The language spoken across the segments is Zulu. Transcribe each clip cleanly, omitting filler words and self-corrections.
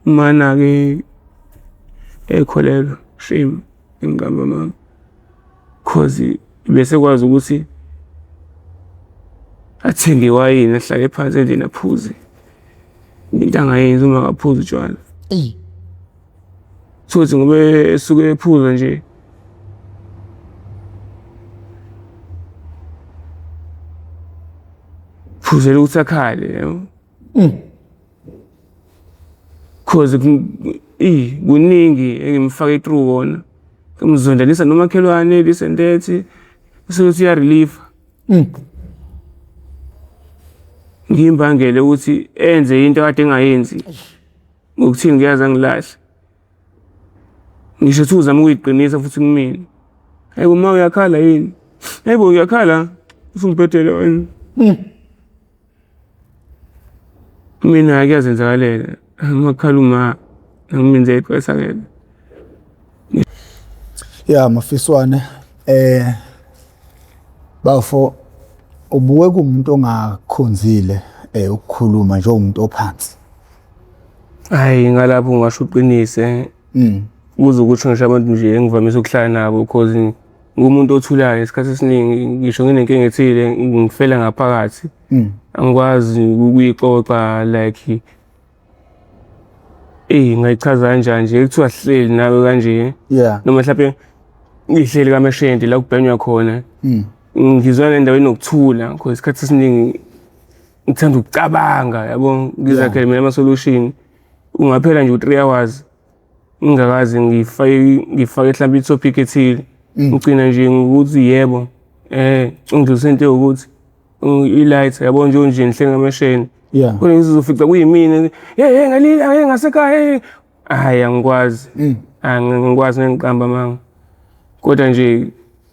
Mana-ke ekholelwa shame engiqamba amanga cause bese kwazi ukuthi athenge iwayini ahlale phansi endlini aphuze. Into angayenzi uma akaphuzi utshwala. Eyi. Futhi ngoba esuke ephuza nje phuzela ukuthi akhale yabo. Cause i kuningi engimfake through kona. Ngimzondanisa nomakhelwane this and that. Bese uthi uya-reliever. Ngiyimbangela ukuthi enze into akade engayenzi. Ngokuthini ngiyazi angilahle. Ngisho ukuthi uzama ukuyiqinisa futhi kumina. Hayibo ma uyakhala yini? Hayibo uyakhala? Usungibhedele wena. Mina kuyazenzakalela. Uma kukhala uma nami ngiyayixwayisa-ke. Ya Mafiswane bafo ubuke kumuntu ongakhonzile ukukhuluma nje umuntu ophansi. Hhayi ngalapho ungasho uqinise. Kuze ukuthi ngisho abantu nje engivamise ukuhlala nabo cause ngumuntu othulayo isikhathi esiningi ngisho nginenkinga ethile ngifela ngaphakathi. Angikwazi ukuyixoxa like eyi ngayichaza kanjani nje kuthiwa sihleli nawe kanje. Yeah. Noma mhlampe ngihleli kameshende la kubhenywa khona. Ngizwa nendawo enokuthula because isikhathi esiningi ngithanda ukucabanga yabo ngizakhele mina ama-solution. Ungaphela nje u-3 hours ngingakaze ngifake ngifake mhlawumbe i-topic ethile. Ngigcina nje ngokuthi yebo ungidlulise into ewukuthi i-light yabo nje nje ngihleli ngamasheni. Yeah. Khona ngizofica kuyimina hey hey ngalila hey ngasekhaya hey. Hhayi angikwazi. Angikwazi ngiqamba amanga. Kodwa nje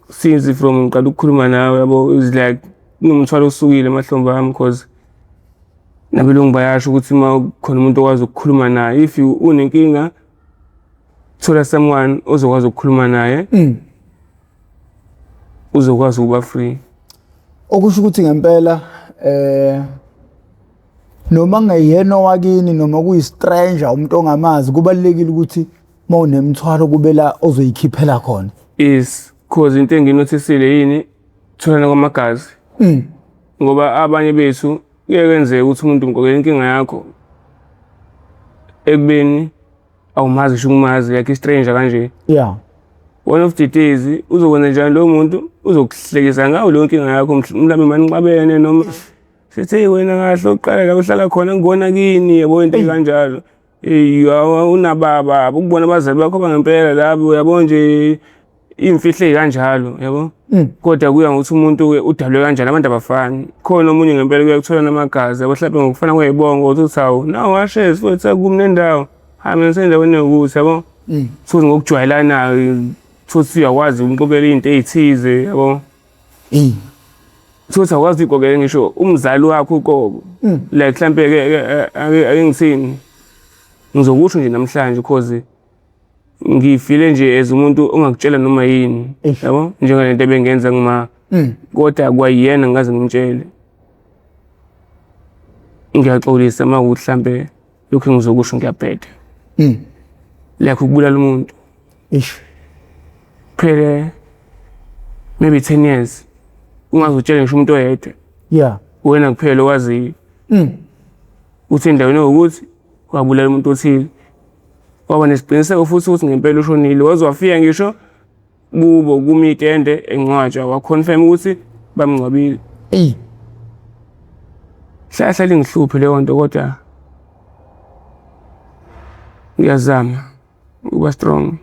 since from ngiqala ukukhuluma nawe yabo is like kunomthwalo osukile emahlombe ami cause nabelungu bayasho ukuthi uma khona umuntu okwazi ukukhuluma naye if unenkinga thola someone ozokwazi ukukhuluma naye uzokwazi ukuba free. Okusho ukuthi ngempela noma ngeyena owakini noma kuyi-stranger umuntu ongamazi kubalulekile ukuthi uma unemithwalo kube la ozoyikhiphela khona. Yes, cause into enginothisile yini tholana kwamagazi. Ngoba abanye bethu kuye kwenzeke ukuthi umuntu umqokela inkinga yakho ekubeni awumazi ngisho ukumazi like i-stranger kanje. Yeah. One of the days uzokwenza njani lowo muntu uzokuhlekisa ngawo leyo nkinga yakho mhlawumbe manixabene noma sithi hey wena kahle oqala la uhlala khona ngibona kini yabo into kanjalo. Hey unababa ukubona abazali bakho bangempela labo yabo nje iy'mfihlo ey'kanjalo yabo. Kodwa kuya ngokuthi umuntu udalwe kanjani abantu abafani. Khona omunye ngempela kuya kuthola namagazi yabo mhlawumbe ngokufana kwey'bongo uthi hawu nawu washezi futhi akumi nendawo. Hayi mina ngisendaweni ewukuthi yabo. Futhi ngokujwayelana futhi uyakwazi ukuxoxela iy'nto ey'thize yabo. Futhi awukwazi uyigqokele ngisho umzali wakho uqobo. Like mhlampe ke ake ngithini ngizokusho nje namhlanje cause ngifile nje as umuntu ongakutshela noma yini yabo njengalento ebengenza ngima kodwa kwayena ngikaze ngimtshele. Ngiyaxolisa uma kuwukuthi mhlampe lokhu engizokusho ngiyabheda. Like ukubulala umuntu. Eish. Phele maybe 10 years ungazutshela ngisho umuntu oyedwa. Yeah. Wena kuphela owaziyo. Uthi endaweni ewukuthi wabulala umuntu othile. Waba nesiqiniseko futhi ukuthi ngempela ushonile. Waze wafika ngisho kubo kumi itende engcwatshwa waconfirm ukuthi bamngcwabile. Eyi. Hlahla lingihluphe leyo nto kodwa ngiyazama ukuba strong.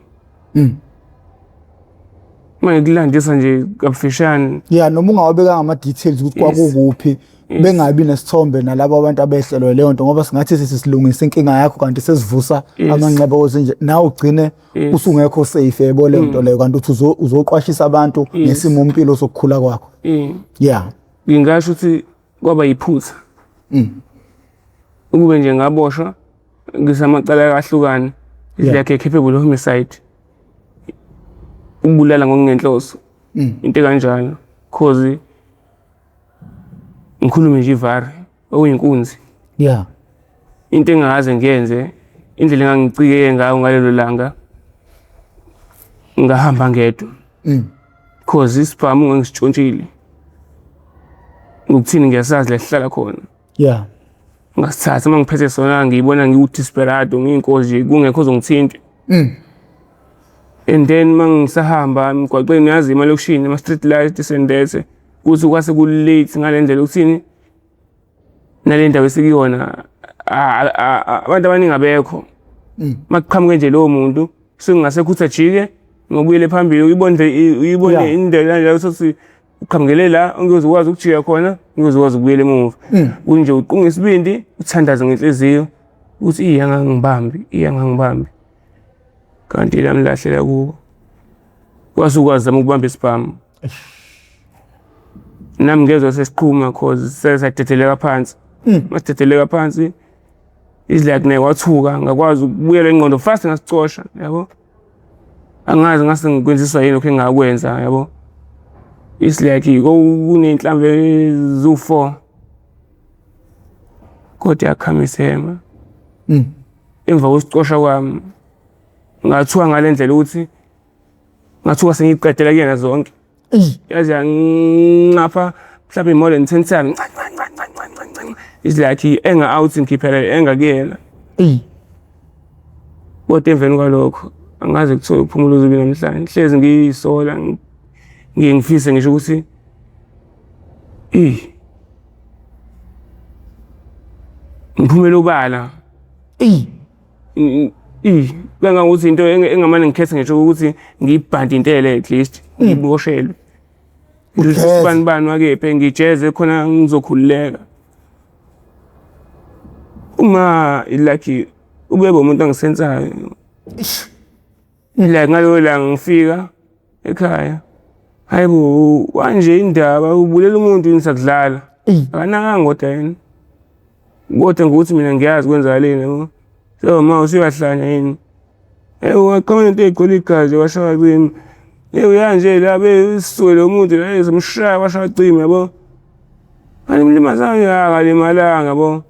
Uma ngikulandisa nje kabufushane. Yeah, noma ungawabeka ngama details ukuthi kwakukuphi bengabi nesithombe nalabo abantu abehlelwe leyo nto ngoba singathi sisilungisa inkinga yakho kanti sesivusa amanxeba ozinje nawe ugcine usungekho safe yebo leyo nto leyo kanti uthi uzoqwashisa abantu ngesimo impilo sokukhula kwakho. Yeah. Ngingasho ukuthi kwaba yiphutha. Ukube nje ngaboshwa ngisamacala akahlukane. It's like a capable homicide. Ukubulala ngokungenhloso. Into kanjalo. Cause ngikhulume nje ivari okuyinkunzi. Yeah. Into engakaze ngiyenze Indlela engangicikeke ngayo ngalelo langa ngahamba ngedwa. Cause isibhamu ngangisitshontshile. Ngokuthini ngiyasazi la sihlala khona. Yeah. Ngasithatha uma ngiphethe sona ngiyibona ngiwu-desperado ngiyinkosi nje kungekho ozongithinta. And then uma ngisahamba emgwaqeni uyazi emalokishini ama-street light this and that kuthi kwase ku-late ngale ndlela ukuthini nale ndawo esikuyona abantu abaningi abekho. Makuqhamuke nje lowo muntu sengingase kuthi ajike ngobuyele phambili uyibone uyibone indlela nje ukuthi uqhamukele la ungeze ukwazi ukujika khona ungeze ukwazi ukubuyela emuva. Kunje uqunga isibindi uthandaze ngenhliziyo ukuthi iya angangibambi iya angangibambi. Kanti lamlahlela kubo. Kwase ukwazama ukubamba isibhamu. Nami ngezwa sesiqhuma cause sesadedeleka phansi. Masidedeleka phansi is like naye wathuka ngakwazi ukubuyela ingqondo fast ngasicosha yabo. Angazi ngase ngikwenziswa yini lokho engakwenza yabo. It's like kuney'nhlamvu eziwu-4 kodwa yakhamisa ihema. Emva kokusicosha kwami ngathuka ngale ndlela ukuthi ngathuka sengiyiqedela kuyena zonke. Yaze yanqapha mhlawumbe more than 10 times. It's like enga out ngikhiphela enga kuyena. Kodwa emveni kwalokho angaze kuthiwe uphumula uzubi namhlanje. Hlezi ngiyisola ngiye ngifise ngisho ukuthi ngiphumele obala. Kangangokuthi into engamane ngikhethe ngisho ukuthi ngiyibhante intele at least ngiboshelwe. Sibani bani wakephi ngijeze khona ngizokhululeka. Uma like ubebe umuntu angisensayo. Like ngalelo langa ngifika ekhaya. Hayi bo wanje indaba ubulela umuntu yini sakudlala. Akanakanga kodwa yena. Kodwa ngokuthi mina ngiyazi kwenzakaleni yabo. So ma usuyahlanya yini? Hey waqhamuka nento egcwele igazi washaya cima. Hey uyanje la besisuke lo muntu la ezimshaya washaya cima yabo. Alimlimazanga akalimalanga yabo.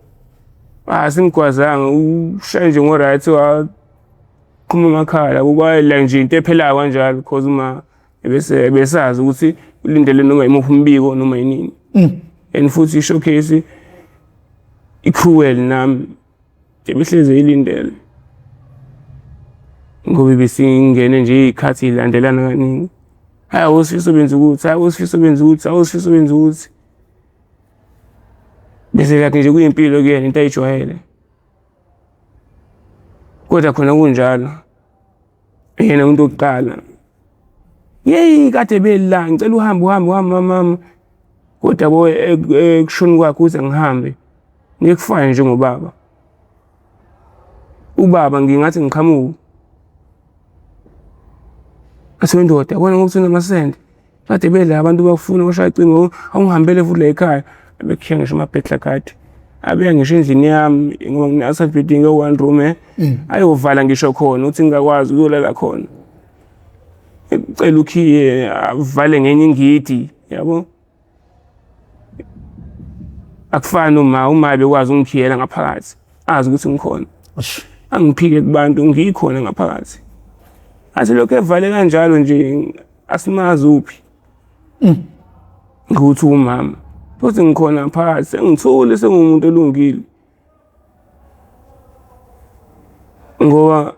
Ah simgwazanga ushaye nje ngo right waqhuma amakhala kukwayela nje into ephelayo kanjalo because uma bese besazi ukuthi ulindele noma imuphi umbiko noma yinini. And futhi i-showcase i-cruel nami ebihlezi ilindele ngoba ibisingene nje iy'khathi ilandelana kaningi. Hhayi awusifiso benza ukuthi, hhayi awusifiso benza ukuthi, awusifiso benza ukuthi. Bese like nje kuyimpilo kuyena into ayijwayele. Kodwa khona kunjalo yena umuntu wokuqala. Yeyi kade bela ngicela uhambe uhambe uhambe mama. Kodwa yabo ekushoni kwakhe ukuthi angihambe ngeke kufane njengobaba. Ubaba ngingathi ngiqhamuke athi wendoda yabona ngokuthi unamasende kade bedla abantu bakufuna bashaya cingo awungihambele futhi la ekhaya abekhiya ngisho ama-burglar guard abeya ngisho endlini yami ngoba ngine-outside building ewu-one room ayovala ngisho khona ukuthi ngingakwazi ukuyolala khona. Ecela ukhiye avale ngenye ingidi yabo. Akufani uma uma bekwazi ungikhiyela ngaphakathi azi ukuthi ngikhona. Angiphike kubantu ngikhona ngaphakathi. Athi lokho evale kanjalo nje asimazi uphi. Ngokuthi umama futhi ngikhona phakathi sengithule sengumuntu olungile. Ngoba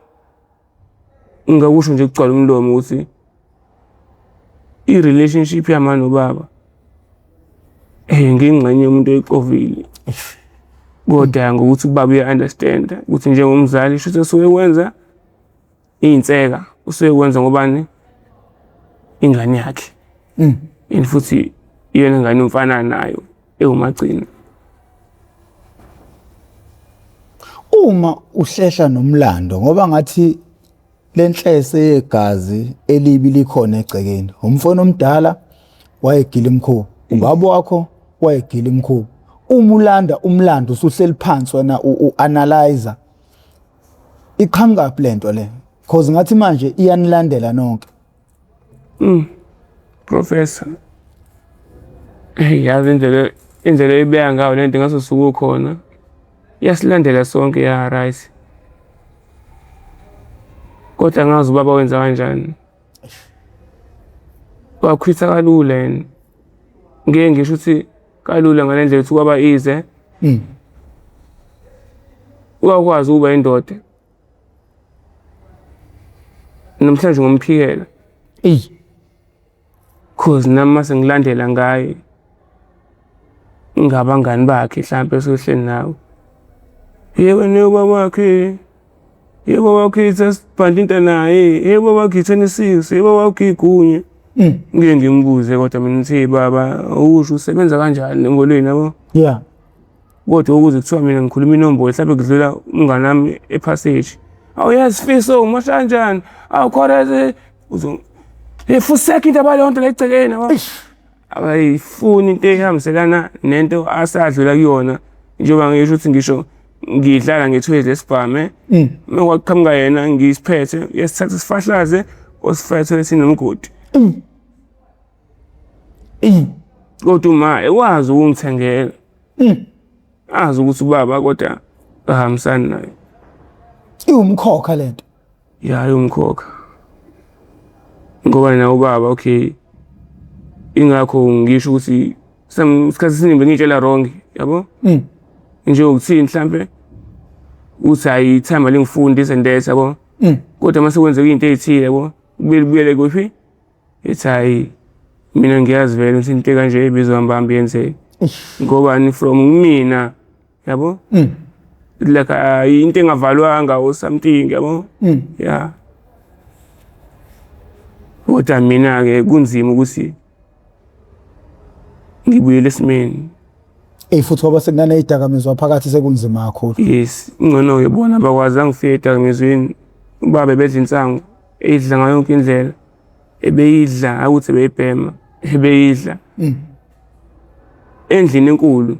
ngingakusho nje kugcwala umlomo ukuthi i-relationship yami nobaba ngiyingxenye yomuntu oyixovile. Kodwa ngokuthi ubaba uya-understand-a ukuthi njengomzali shuthi osuke ekwenza iy'nseka usuke ekwenza ngobani? Ingane yakhe. And futhi iyona ngane umfana nayo ewumagcina. Uma uhlehla nomlando ngoba ngathi lenhlese yegazi elibi likhona egcekeni. Umfana omdala wayegila imkhuba, ubaba wakho wayegila imkhuba. Uma ulanda umlando usuhleli phansi wena u-analyzer iqhamukaphi lento le? Cause ngathi manje iyanilandela nonke. Professor. Hey yazi indlela indlela oyibeka ngayo lento ngaso suku khona. Iyasilandela sonke ya right. Kodwa angazi ubaba wenza kanjani. Wakhwitha kalula yena. Ngeke ngisho ukuthi kalula ngale ndlela ukuthi kwaba ize. Uyakwazi ukuba indoda. Namhlanje ngomphikela. Eyi. Cause nami mase ngilandela ngaye ngabangani bakhe hlampe esohleni nawe. Yebo ne baba wakhe. Yebo wakhe sasibhanda into naye. Yebo wakhe 26, yebo wakhe igunye. Ngike ngimbuze kodwa mina ngithi baba awusho usebenza kanjani engolweni yabo. Yeah. Kodwa ukuze kuthiwa mina ngikhuluma inombolo mhlawumbe kudlula umngane wami ephasage. Awuyazi Fiso umasha kanjani? Awukhona uzo Hey fuseka into abaleyo nto la egcekeni yabo. Abayifuni into ehambiselana nento asadlula kuyona. Njengoba ngisho ukuthi ngisho ngidlala ngethwezi lesibhame. Uma kwaqhamuka yena ngisiphethe uyasithatha sifahlaze osifethe sinomgodi. Kodwa uma ekwazi ukungithengela. Azi ukuthi ubaba kodwa ahambisani naye. Iwumkhokha lento. Ya iwumkhokha. Ngoba naye ubaba okay. Ingakho ngisho ukuthi isikhathi esiningi bengiyitshela wrong yabo. Njengokuthini mhlampe uthi hayi ithemba lingifundise ndetha yabo. Kodwa mase kwenzeka into ey'thile yabo kumele ubuyele kuphi? Ithi hayi mina ngiyazi vele ukuthi into ekanje ibizohamba yenzeke. Ngobani from kumina yabo? Like into engavalwanga or something yabo? Yeah. Kodwa mina-ke kunzima ukuthi ngibuyele esimeni. Eyi futhi ngoba sekunaney'dakamizwa phakathi sekunzima kakhulu. Yes, ngcono-ke bona bakwazi angifike ey'dakamizweni. Ubaba ebedla insangu, eyidla ngayo yonke indlela. Ebeyidla, hhayi ukuthi ebeyibhema, ebeyidla. Endlini enkulu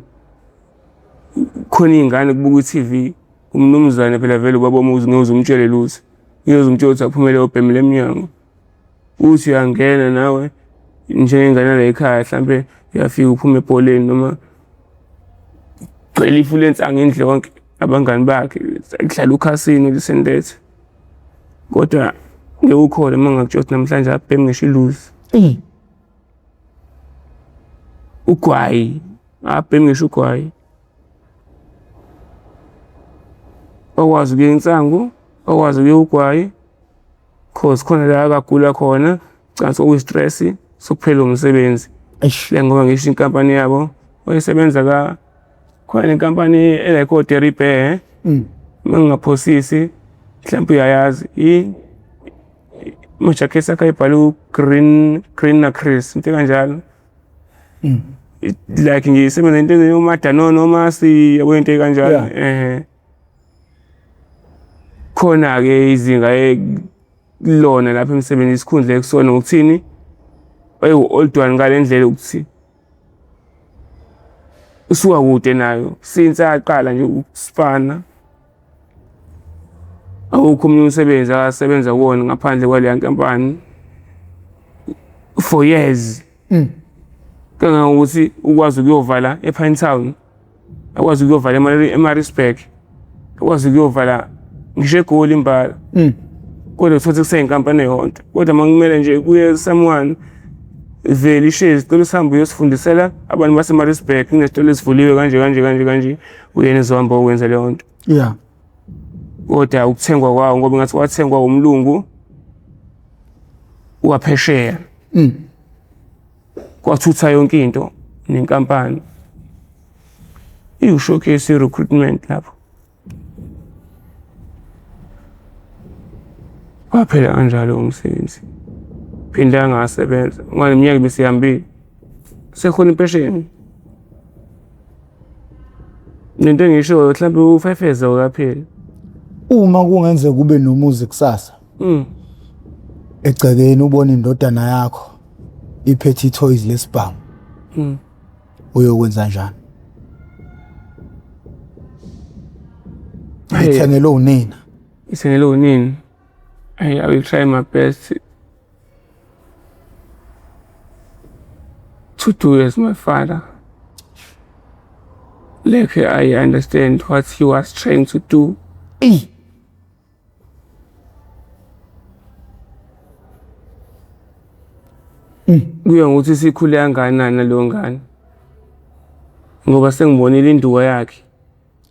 khona iy'ngane kubuka i-T_V, umnumzane phela vele ubaba womuzi ngeke uze umtshele lutho. Ngeke uze umtshele ukuthi aphumele ayobhemela emnyango. Uthi uyangena nawe njengengane yala ekhaya hlampe uyafika uphuma ebholeni noma gcwele ifu lensangu indlu yonke abangani bakhe kudlala ukhasino this and that. Kodwa ngeke ukhole uma ngakutshela ukuthi namhlanje abhemi ngisho iluzi. Ugwayi, abhemi ngisho ugwayi. Bakwazi ukuya insangu, bakwazi ukuya ugwayi. Cause khona la akagula khona, cansi okuyi-stress sokuphela umsebenzi. Eish. Le ngoba ngisho inkampani yabo oyisebenza ka khona nenkampani elike o-Derry Bear. Uma ngingaphosisi mhlawumbe uyayazi i majakhethi akhe ayibhale u-green green na Chris into kanjalo. Like ngisebenza into yomadanono omasi yabo into kanjalo. Yeah. Eh. Khona-ke izinga lona lapha emsebenzini isikhundla ekusona ngokuthini ewu-old one ngale ndlela ukuthi usuka kude nayo since aqala nje ukusifana awukho omunye umsebenzi akasebenza kuwona ngaphandle kwaleya nkampani for years. Kangangokuthi ukwazi ukuyovala ePine Town, akwazi ukuyovala eMaritzburg, akwazi ukuyovala ngisho eGoli imbala. Kodwa uthole kuseyinkampani eyodwa. Kodwa uma kumele nje kuye someone vele ishezi cela usihambe uyosifundisela abantu baseMaritzburg kunesitolo esivuliwe kanje kanje kanje kanje uyena ezohamba ukwenza leyo nto. Yeah. Kodwa ukuthengwa kwawo ngoba ngathi wathengwa umlungu waphesheya. Kwathutha yonke into nenkampani. Iwu-showcase i-recruitment lapho. Waphela kanjalo umsebenzi. Phinde angasebenza. Ngoba neminyaka ibisihambile. Sekhona impesheni. Nento engishoyo mhlawumbe u-5 years awukapheli. Uma kungenzeka ube nomuzi kusasa. Egcekeni ubona indodana yakho iphethe ithoyizi lesibhamu. Uyokwenza njani? Ithengelwe unina. Ithengelwe unina. I will try my best to do as my father. Like I understand what he was trying to do. Eyi. Kuya ngokuthi sikhule kangakanani naleyo ngane. Ngoba sengibonile induku yakhe.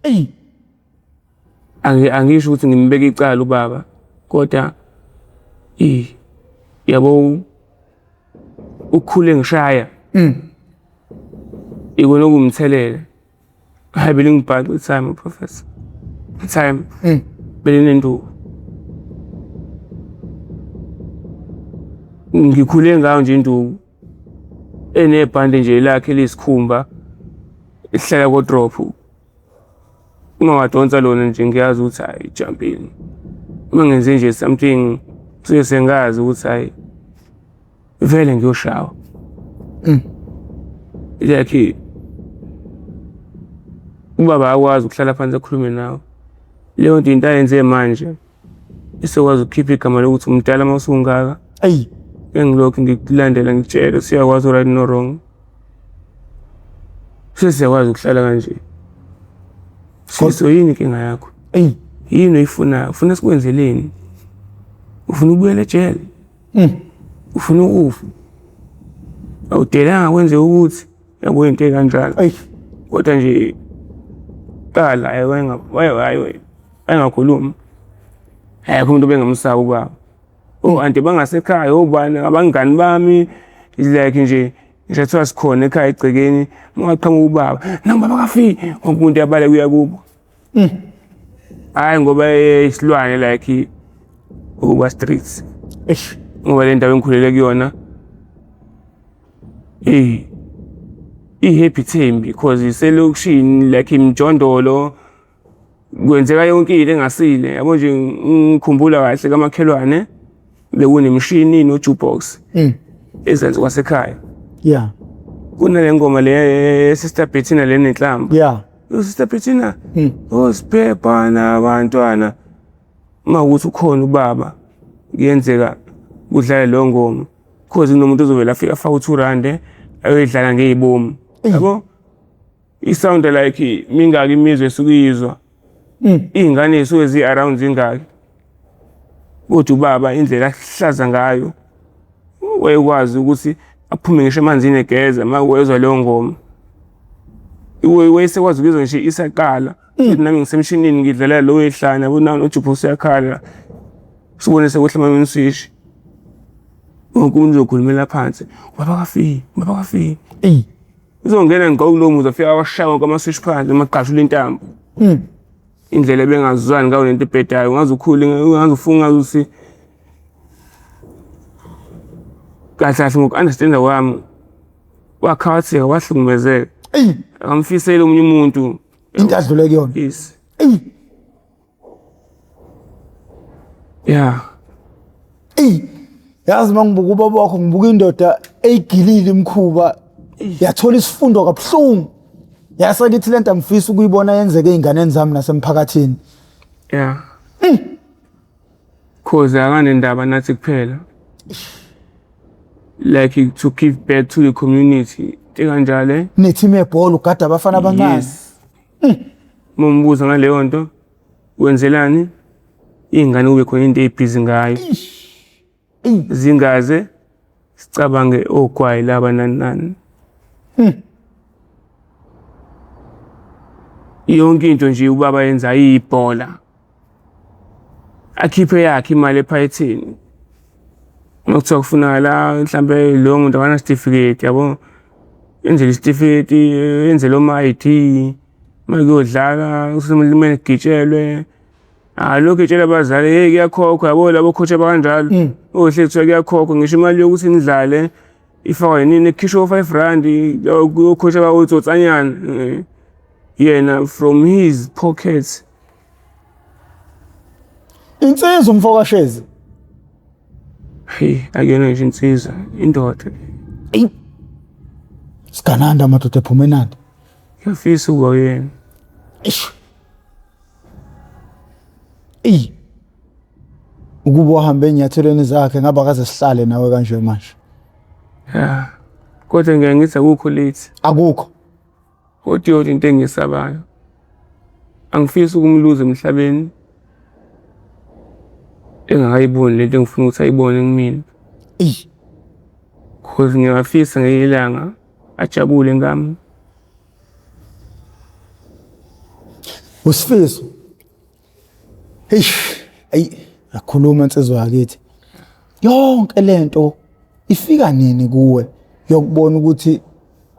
Eyi. Angisho ukuthi ngimbeka icala ubaba kodwa yabo ukukhule ngishaya. Ikona okumthelela. Hayi belingibhaqa i-timer professor. I-timer. Belinenduku. Ngikhule ngayo nje induku enebhande nje lakhe lesikhumba lihlala ko-drop. Uma ngadonsa lona nje ngiyazi ukuthi hayi jumping. Uma ngenze nje something suke sengazi ukuthi hayi vele ngiyoshawa. Like ubaba akwazi ukuhlala phansi akhulume nawe. Leyo nto into ayenze manje isekwazi ukukhipha igama lokuthi umdala uma usungaka. Eyi. Engilokhu ngikulandela ngikutshela siyakwazi right no wrong. Sesiyakwazi ukuhlala kanje. Siso yini inkinga yakho? Eyi. Yini oyifunayo? Ufuna sikwenzeleni? Ufuna ukubuyela ejele? Ufuna ukufa? Awudelanga kwenze ukuthi yabo into ekanjalo. Eyi. Kodwa nje qala wayengakhulumi. Akekho umuntu obengamsaba ubaba. O-anti bangasekhaya obani abangani bami like nje ngisho kuthiwa sikhona ekhaya egcekeni uma ngaqhamuka ubaba nangu baba kafi wonke umuntu uyabaleka uya kubo. Hhayi ngoba isilwane like ukuba streets. Eish. Ngoba le ndawo engikhulele kuyona eh i-happy Thembi because iselokishini like imijondolo kwenzeka yonke into engasile yabo nje ngikhumbula kahle kamakhelwane bekunemishini no-jukebox ezansi kwasekhaya. Yeah. Kunale ngoma le Sister Bettina le nenhlamba. Yeah. Sister Bettina. Osiphepha nabantwana. Uma ukuthi ukhona ubaba kuyenzeka kudlale leyo ngoma. Cause kunomuntu ozovela afike afake u-2 rand ayoyidlala ngezibomu. Yabo? I-sound like mingaki imizwa esukuyizwa. Iy'ngane zisuke zi-around zingaki. Kodwa ubaba indlela ahlaza ngayo wayekwazi ukuthi aphume ngisho emanzini egeza uma wezwa leyo ngoma. Wayesekwazi ukuyizwa ngisho isaqala. Nami ngisemshinini ngidlalela lo wehlane yabo nojubhosi uyakhala. Sibone sekuhla ama-swishi. Wonke umuntu uzokhulumela phansi. Ubaba kaFi, ubaba kaFi. Eyi. Uzongena ngqo kulowo muzi afike awashaye wonke ama-switch phansi amagqashula intambo. Indlela ebengazwani ngayo nento ebhedayo ungaze ukhule ungaze ufunga ukuthi kahle kahle ngoku-understanda kwami wakhatheka wahlukumezeka. Eyi. Akamfiseli omunye umuntu. Into adlule kuyona. Yes. Eyi. Yeah. Eyi. Yazi mangibuka ubaba wakho ngibuka indoda eyigilile imkhuba yathola isifundo kabuhlungu. Yaselithi lento angifisi ukuyibona yenzeke ey'nganeni zami nasemphakathini. Yeah. Cause akanendaba nathi kuphela. Like to give back to the community. Into kanjalo eh? Ne-team yebhola ugada abafana abancane. Yes. Uma umbuza ngaleyo nto wenzelani iy'ngane kube khona into ey'bhizi ngayo. Zingaze sicabange ogwayi laba nani nani. Yonke into nje ubaba yenza iyibhola. Akhiphe yakhe imali ephaketheni. Uma kuthiwa kufunakala mhlambe loyo muntu akana-certificate yabo. Enzele isitifiketi, enzele oma-I_D, uma kuyodlala kumele kugitshelwe. Hhayi lokhu etshela abazali hey kuyakhokhwa yabo labo coach abakanjalo. Ohlezi kuthiwa kuyakhokhwa ngisho imali yokuthi nidlale ifakwa yinini kukhishwa o-five rand kuyo-coach abawutsotsanyana. Yena from his pocket. Insizwa umfo kaShezi. Hey, akuyona nje insizwa, indoda. Eyi. Sigananda amadoda ephuma enanda. Ngiyafisa ukuba uyena. Eish. Eyi. Ukuba wahambe ey'nyathelweni zakhe ngabe akaze sihlale nawe kanje manje. Yeah. Kodwa ngiyaye ngithi akukho late. Akukho. Kodwa iyona into engiyisabayo. Angifisi ukumluza emhlabeni engakayiboni lento engifuna ukuthi ayibone kumina. Eyi. Cause ngiyafisa ngelinye ilanga ajabule ngami. Usifiso. Eish, ayi yakhuluma insizwa yakithi. Yonke lento ifika nini kuwe yokubona ukuthi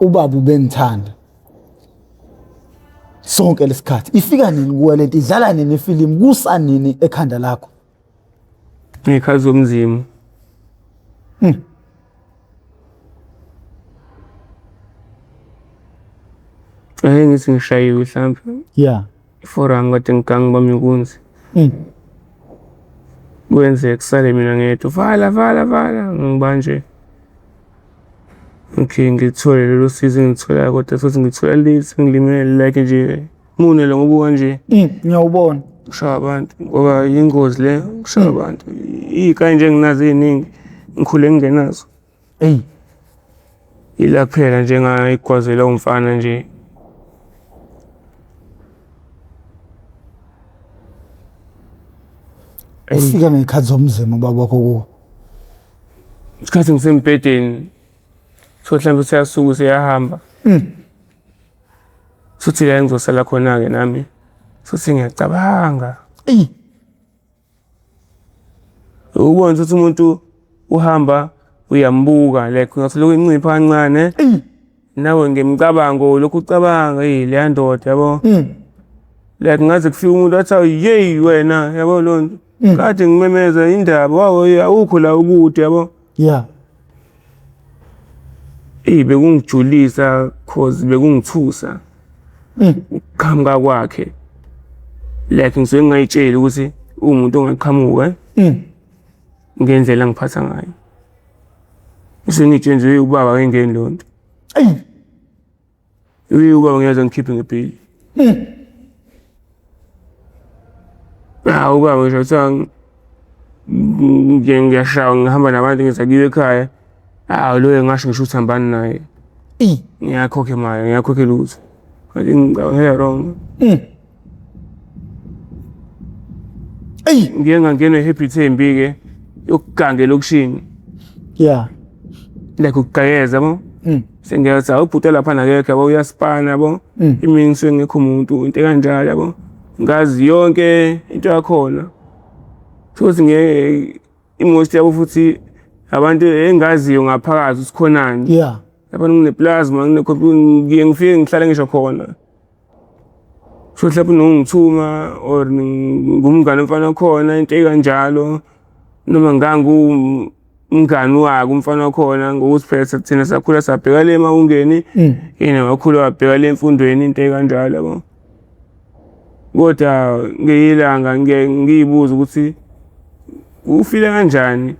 ubaba ubengithanda? Sonke lesikhathi ifika nini kuwe lento, idlala nini ifilimu, kusa nini ekhanda lakho? Ngey'khathi zomzimba. Ake ngithi ngishayiwe hlampe. Yeah. Iforum kade ngiganga ngibamba inkunzi. Kwenzeka kusale mina ngedwa, vala vala vala, ngibanje. Okay, ngilithole lelo sizo engilitholayo kodwa futhi ngilithola late sengilimele like nje mune lo ngoba kanje. Ngiyawubona. Kushaya abantu ngoba yingozi le, kushaya abantu. Iy'kanye nje enginazo ey'ningi ngikhule ngingenazo. Eyi. Ila kuphela nje engayigwazela umfana nje. Ufika ngey'khathi zomzimba ubaba wakho kuwo. Isikhathi ngisembhedeni, so mhlawumbe useyasuka useyahamba. Futhi la engizosala khona-ke nami, futhi ngiyacabanga. Eyi. Ubone ukuthi umuntu uhamba uyambuka like ungathi lokhu incipha kancane. Eyi. Nawe ngemicabango lokhu ucabanga, eyi leya ndoda yabo. Like ngaze kufike umuntu athi awu yeyi wena yabo leyo nto. Kade ngimemeza indaba wawo awukho la ukude yabo. Yeah. Eyi bekungijulisa cause bekungithusa. Ukuqhamuka kwakhe. Like ngisuke ngingayitsheli ukuthi uwumuntu ongaqhamuka ngendlela angiphatha ngayo. Ngisuke ngiyitshela nje ubaba akayingeni leyo nto. Eyi. Uyi ubaba ngiyeza ngikhiphe ngebheli. Hawu ubaba ngisho kuthiwa ngiyashawa ngihamba nabantu ngiza kiwe ekhaya. Hawu loyo ngasho ngisho ukuthi hambani naye. Eyi. Ngiyakhokha imali, ngiyakhokha lutho. Kanti ngicabangela wrong. Eyi. Ngiye ngangena i-habit embi-ke yokuganga elokishini. Yeah. Like ukugqekeza yabo. Sengiyathi hawu ubhuti lapha nakekho yabo uyaspana yabo. Imini ngisuke ngekho umuntu into ekanjalo yabo. Ngazi yonke into yakhona. Futhi ngiye imosti yabo futhi abantu engaziyo ngaphakathi ukuthi khonani. Yeah. Lapha ngine-plasma ngine-computer ngiye ngifike ngihlale ngisho khona. So mhlawumbe unongithuma or ngumngane umfana wakhona into ekanjalo noma ngangumngani wakhe umfana wakhona ngokuthi phela thina sakhula sabheka le emawungeni yena wakhula wabheka le emfundweni into ekanjalo yabo. Kodwa ngelinye ilanga ngike ngiy'buze ukuthi ufile kanjani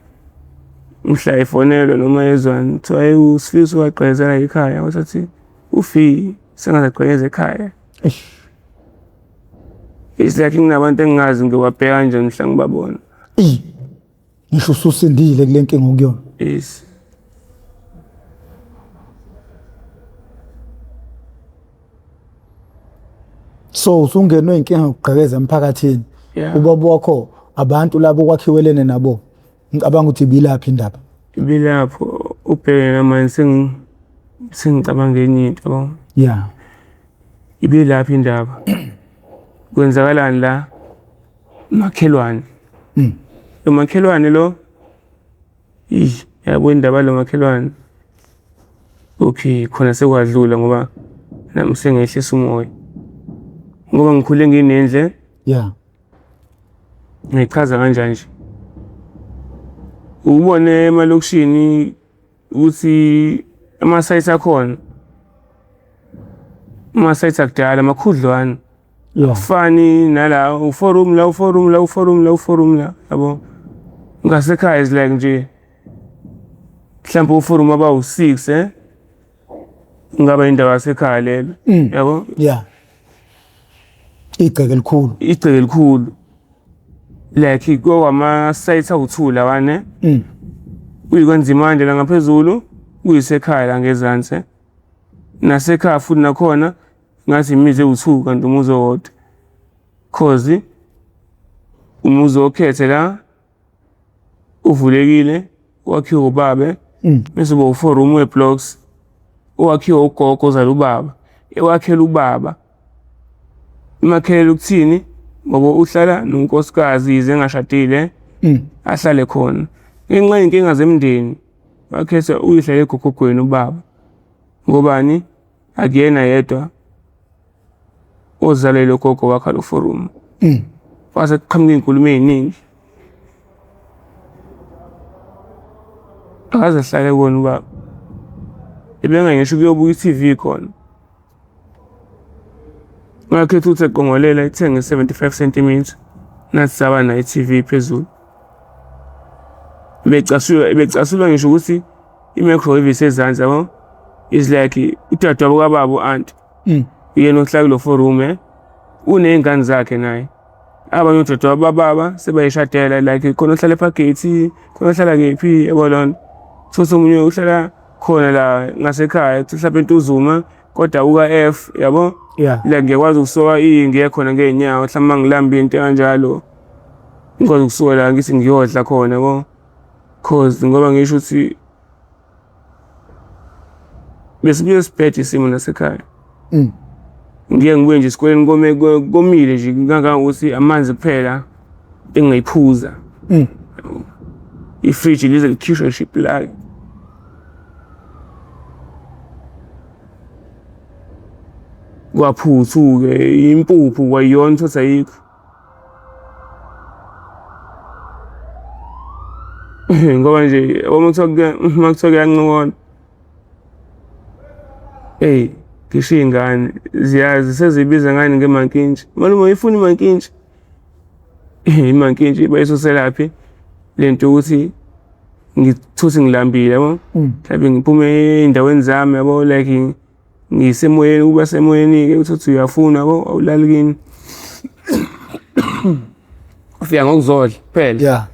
mhla efonelwa noma ezwani kuthiwa hheyi uSifiso wagqekezela ekhaya wathi ufile sengaze agqekeze ekhaya. Eish. It's like nginabantu engingazi ngiyobabheka kanjani mhla ngibabona. Eyi. Ngisho ususindile kule nkinga okuyona. Yes. So usungenwe inkinga yokugqekeza emphakathini. Yeah. Ubaba wakho abantu labo kwakhiwelene nabo. Ngicabanga ukuthi ibilaphi indaba. Ibilapho ubheke namanje sengicabanga enye into yabo. Yeah. Ibilaphi indaba. Kwenzakalani la? Makhelwane. Lo makhelwane lo Eish yabo indaba lo makhelwane. Okay khona sekwadlula ngoba nami sengehlisa umoya. Ngoba ngikhule nginendle. Yeah. Ngichaza kanjani nje? Ubone emalokishini ukuthi ama-site akhona ama-site akudala makhudlwana. Yeah. Akufani nala u-four room la u-four room la u-four room la u-four room la yabo. Ngasekhaya is like nje mhlawumbe u-four room abawu-six eh. Ngaba indawo yasekhaya lelo yabo. Yeah. Igceke elikhulu. Igceke elikhulu. Like kwama-site awu-two lawane. Kuyikwanzimande la ngaphezulu, kuyisekhaya la ngezansi. Nasekhaya futhi nakhona ngathi imizi ewu-two kanti umuzi owodwa. Cause umuzi okhethe la uvulekile wakhiwe ubabe. Bese uba u-four room we-blocks owakhiwe ugogo ozala ubaba, ewakhela ubaba. Umakhela ukuthini? Ngoba uhlala nonkosikazi yize engashadile, ahlale khona. Ngenxa yey'nkinga zemindeni wakhetha uyihlale egogogweni ubaba. Ngobani? Akuyena yedwa ozalelwe ugogo wakha lo four room. Kwase kuqhamuka iy'nkulumo ey'ningi. Akaze ahlale kuwona ubaba. Ebenga ngisho ukuyobuka i-TV khona. Ngakhetha ukuthi eqongolela ithenge 75 centimeter. Nathi saba nayo i-TV phezulu. Becasulwa becasulwa ngisho ukuthi i-microwave isezansi yabo. Is like udadewabo kababa u-anti. Uyena ohlala kulo four room eh. Uney'ngane zakhe naye. Abanye odadewabo bababa sebayishadela like khona ohlala ePhagate, khona ohlala kephi yabo lona. Tholukuthi omunye uhlala khona la ngasekhaya kuthi mhlawumbe eNtuzuma kodwa uka-F yabo. Yeah. Like ngiyakwazi ukusuka ngiye khona ngey'nyawo mhlawumbe uma ngilambile into ekanjalo. Ngikwazi ukusuka la ngithi ngiyodla khona yabo. Cause ngoba ngisho ukuthi besibuye sibhede isimo nasekhaya. Ngiye ngibuye nje esikoleni kome komile nje kangangokuthi amanzi kuphela engingayiphuza. Ifriji lize likhishwe ngisho iplaki. Kwaphuthu-ke impuphu kwayiyona utholukuthi ayikho. Ngoba nje uma kuthiwa uma kuthiwa kuyancokola, eyi ngisho iy'ngane ziyazi seziyibiza ngani ngemankintshi. Malume uyifuna imankintshi? Imankintshi bayisuselaphi le nto yokuthi ngithuthi ngilambile yabo. Mhlawumbe ngiphume ey'ndaweni zami yabo like ngisemoyeni ukuba semoyeni-ke utholukuthi uyafuna yabo awulali kini. Ufika ngokuzodla kuphela. Yeah.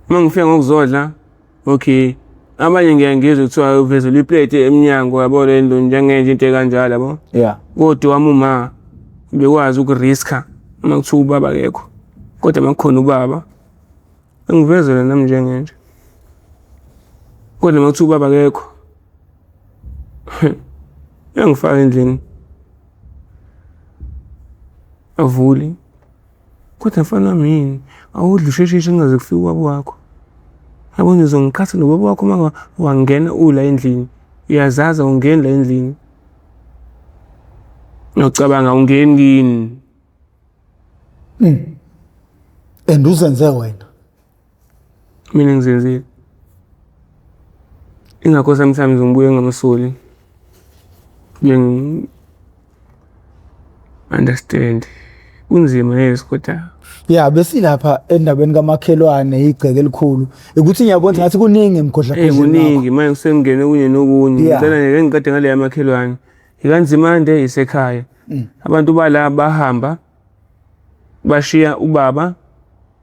Uma ngifika ngokuzodla, okay. Abanye ngiyaye ngizwe kuthiwa uvezelwe iplate emnyango yabo le nto njengenje into ekanjalo yabo. Yeah. Kodwa wami uma bekwazi ukuriskha uma kuthiwa ubaba akekho. Kodwa uma kukhona ubaba engivezele nami njengenje. Kodwa uma kuthiwa ubaba akekho uyangifaka endlini. Avule. Kodwa mfana wami yini? Awudli ushesheshe kungaze kufike ubaba wakho. Yabo uzongiqhatha nobaba wakho uma wangena ula endlini. Uyazazi awungeni la endlini. Ngiyocabanga awungeni kini. And uzenze wena. Mina ngizenzile. Ingakho sometimes ngibuye ngingamsoli. Ngiye understand. Kunzima yes kodwa Yeah, besilapha endabeni kamakhelwane igceke elikhulu. Ukuthi ngiyabona ngathi kuningi emgodla Eh kuningi manje sengingene kunye nokunye. Yeah. Ngicela nje ngiqede ngale yamakhelwane. IkaNzimande isekhaya. Abantu bala bahamba bashiya ubaba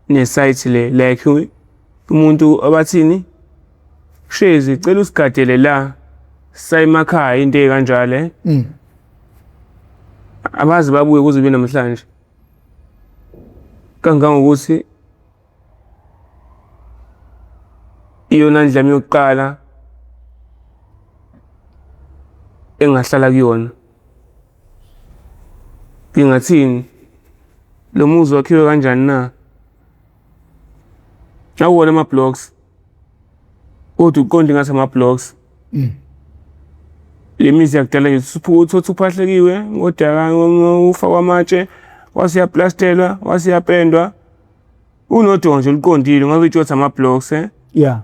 ne-site le like umuntu abathini Shezi cela usigadele la sayemakhaya into ekanjalo eh abazi babuye kuze kube namhlanje kangangokuthi iyona ndlu yami yokuqala engahlala kuyona. Ngingathini? Lo muzi wakhiwe kanjani na? Awuwona ama-blocks kodwa uqonde ngathi ama-blocks. Le mizi yakudala nje uthole uphahlekiwe ngodaka ufakwe amatshe wase uyaplastellwa wase uyapendwa. Unodonga nje oluqondile ungaze utsho ukuthi ama-blocks eh. Yeah.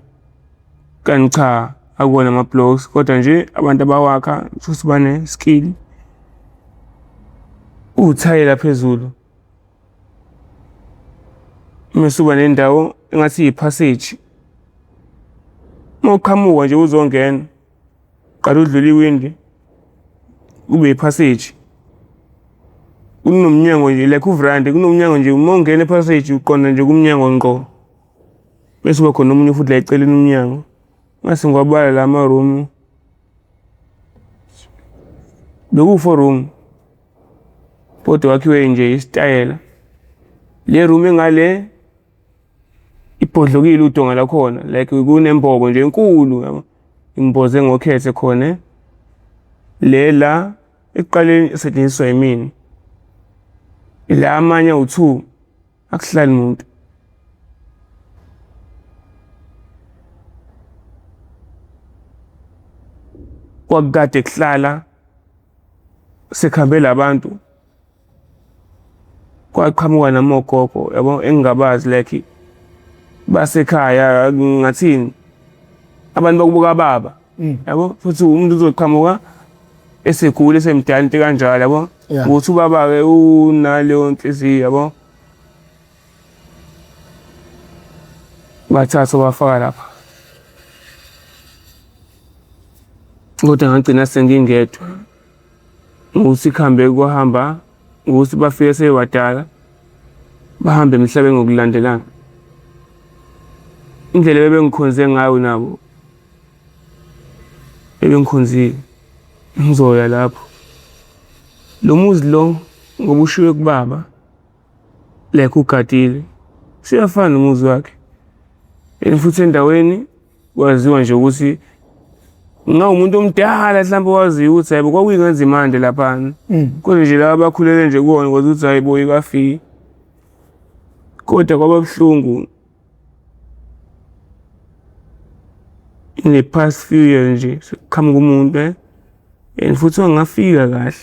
Kanti cha akuwona ama-blocks kodwa nje abantu abawakha futhi bane-skill. Uthayela phezulu. Mese uba nendawo engathi iyi-passage. Uma uqhamuka nje uzongena, qala udlule iwindi kube yi-passage. Kunomnyango nje like uvrandi kunomnyango nje uma ungena e-passage uqonda nje kumnyango ngqo. Bese kuba khona omunye futhi la eceleni umnyango. Mase ngiwabala la ama-room bekuwu-four room kodwa wakhiwe nje isitayela. Le room engale. Ibhodlokile udonga lakhona like kunembobo nje enkulu yabo. Ngimboze ngokhethe khona le la ekuqaleni isetshenziswa yimina. La amanye awu-two akuhlali muntu. Kwakukade kuhlala sekuhambe labantu kwaqhamuka namogogo yabo engingabazi like basekhaya ngathini abantu bakubuka baba yabo futhi umuntu uzoqhamuka esegula esemdala into kanjalo yabo ukuthi ubaba-ke unaleyo nhliziyo yabo bathatha bafaka lapha kodwa ngagcina sengingedwa Ngokuthi kuhambe kwahamba ngokuthi bafike sebebadala bahambe emhlabeni ngokulandelana. Indlela ebebengikhonze ngayo nabo bebengikhonzile ngizoya lapho. Lo muzi lo ngoba ushiwe kubaba like ugadile siyafana nomuzi wakhe and futhi endaweni Kwaziwa nje ukuthi ngawumuntu omdala mhlawumbe waziyo ukuthi hayibo kwakuyingenzimande laphana. Kodwa nje laba abakhulele nje kuwona kwazi ukuthi hayibo ikafiki. Kodwa kwaba buhlungu in the past few years nje sekuqhamuka umuntu and futhi wangafika kahle.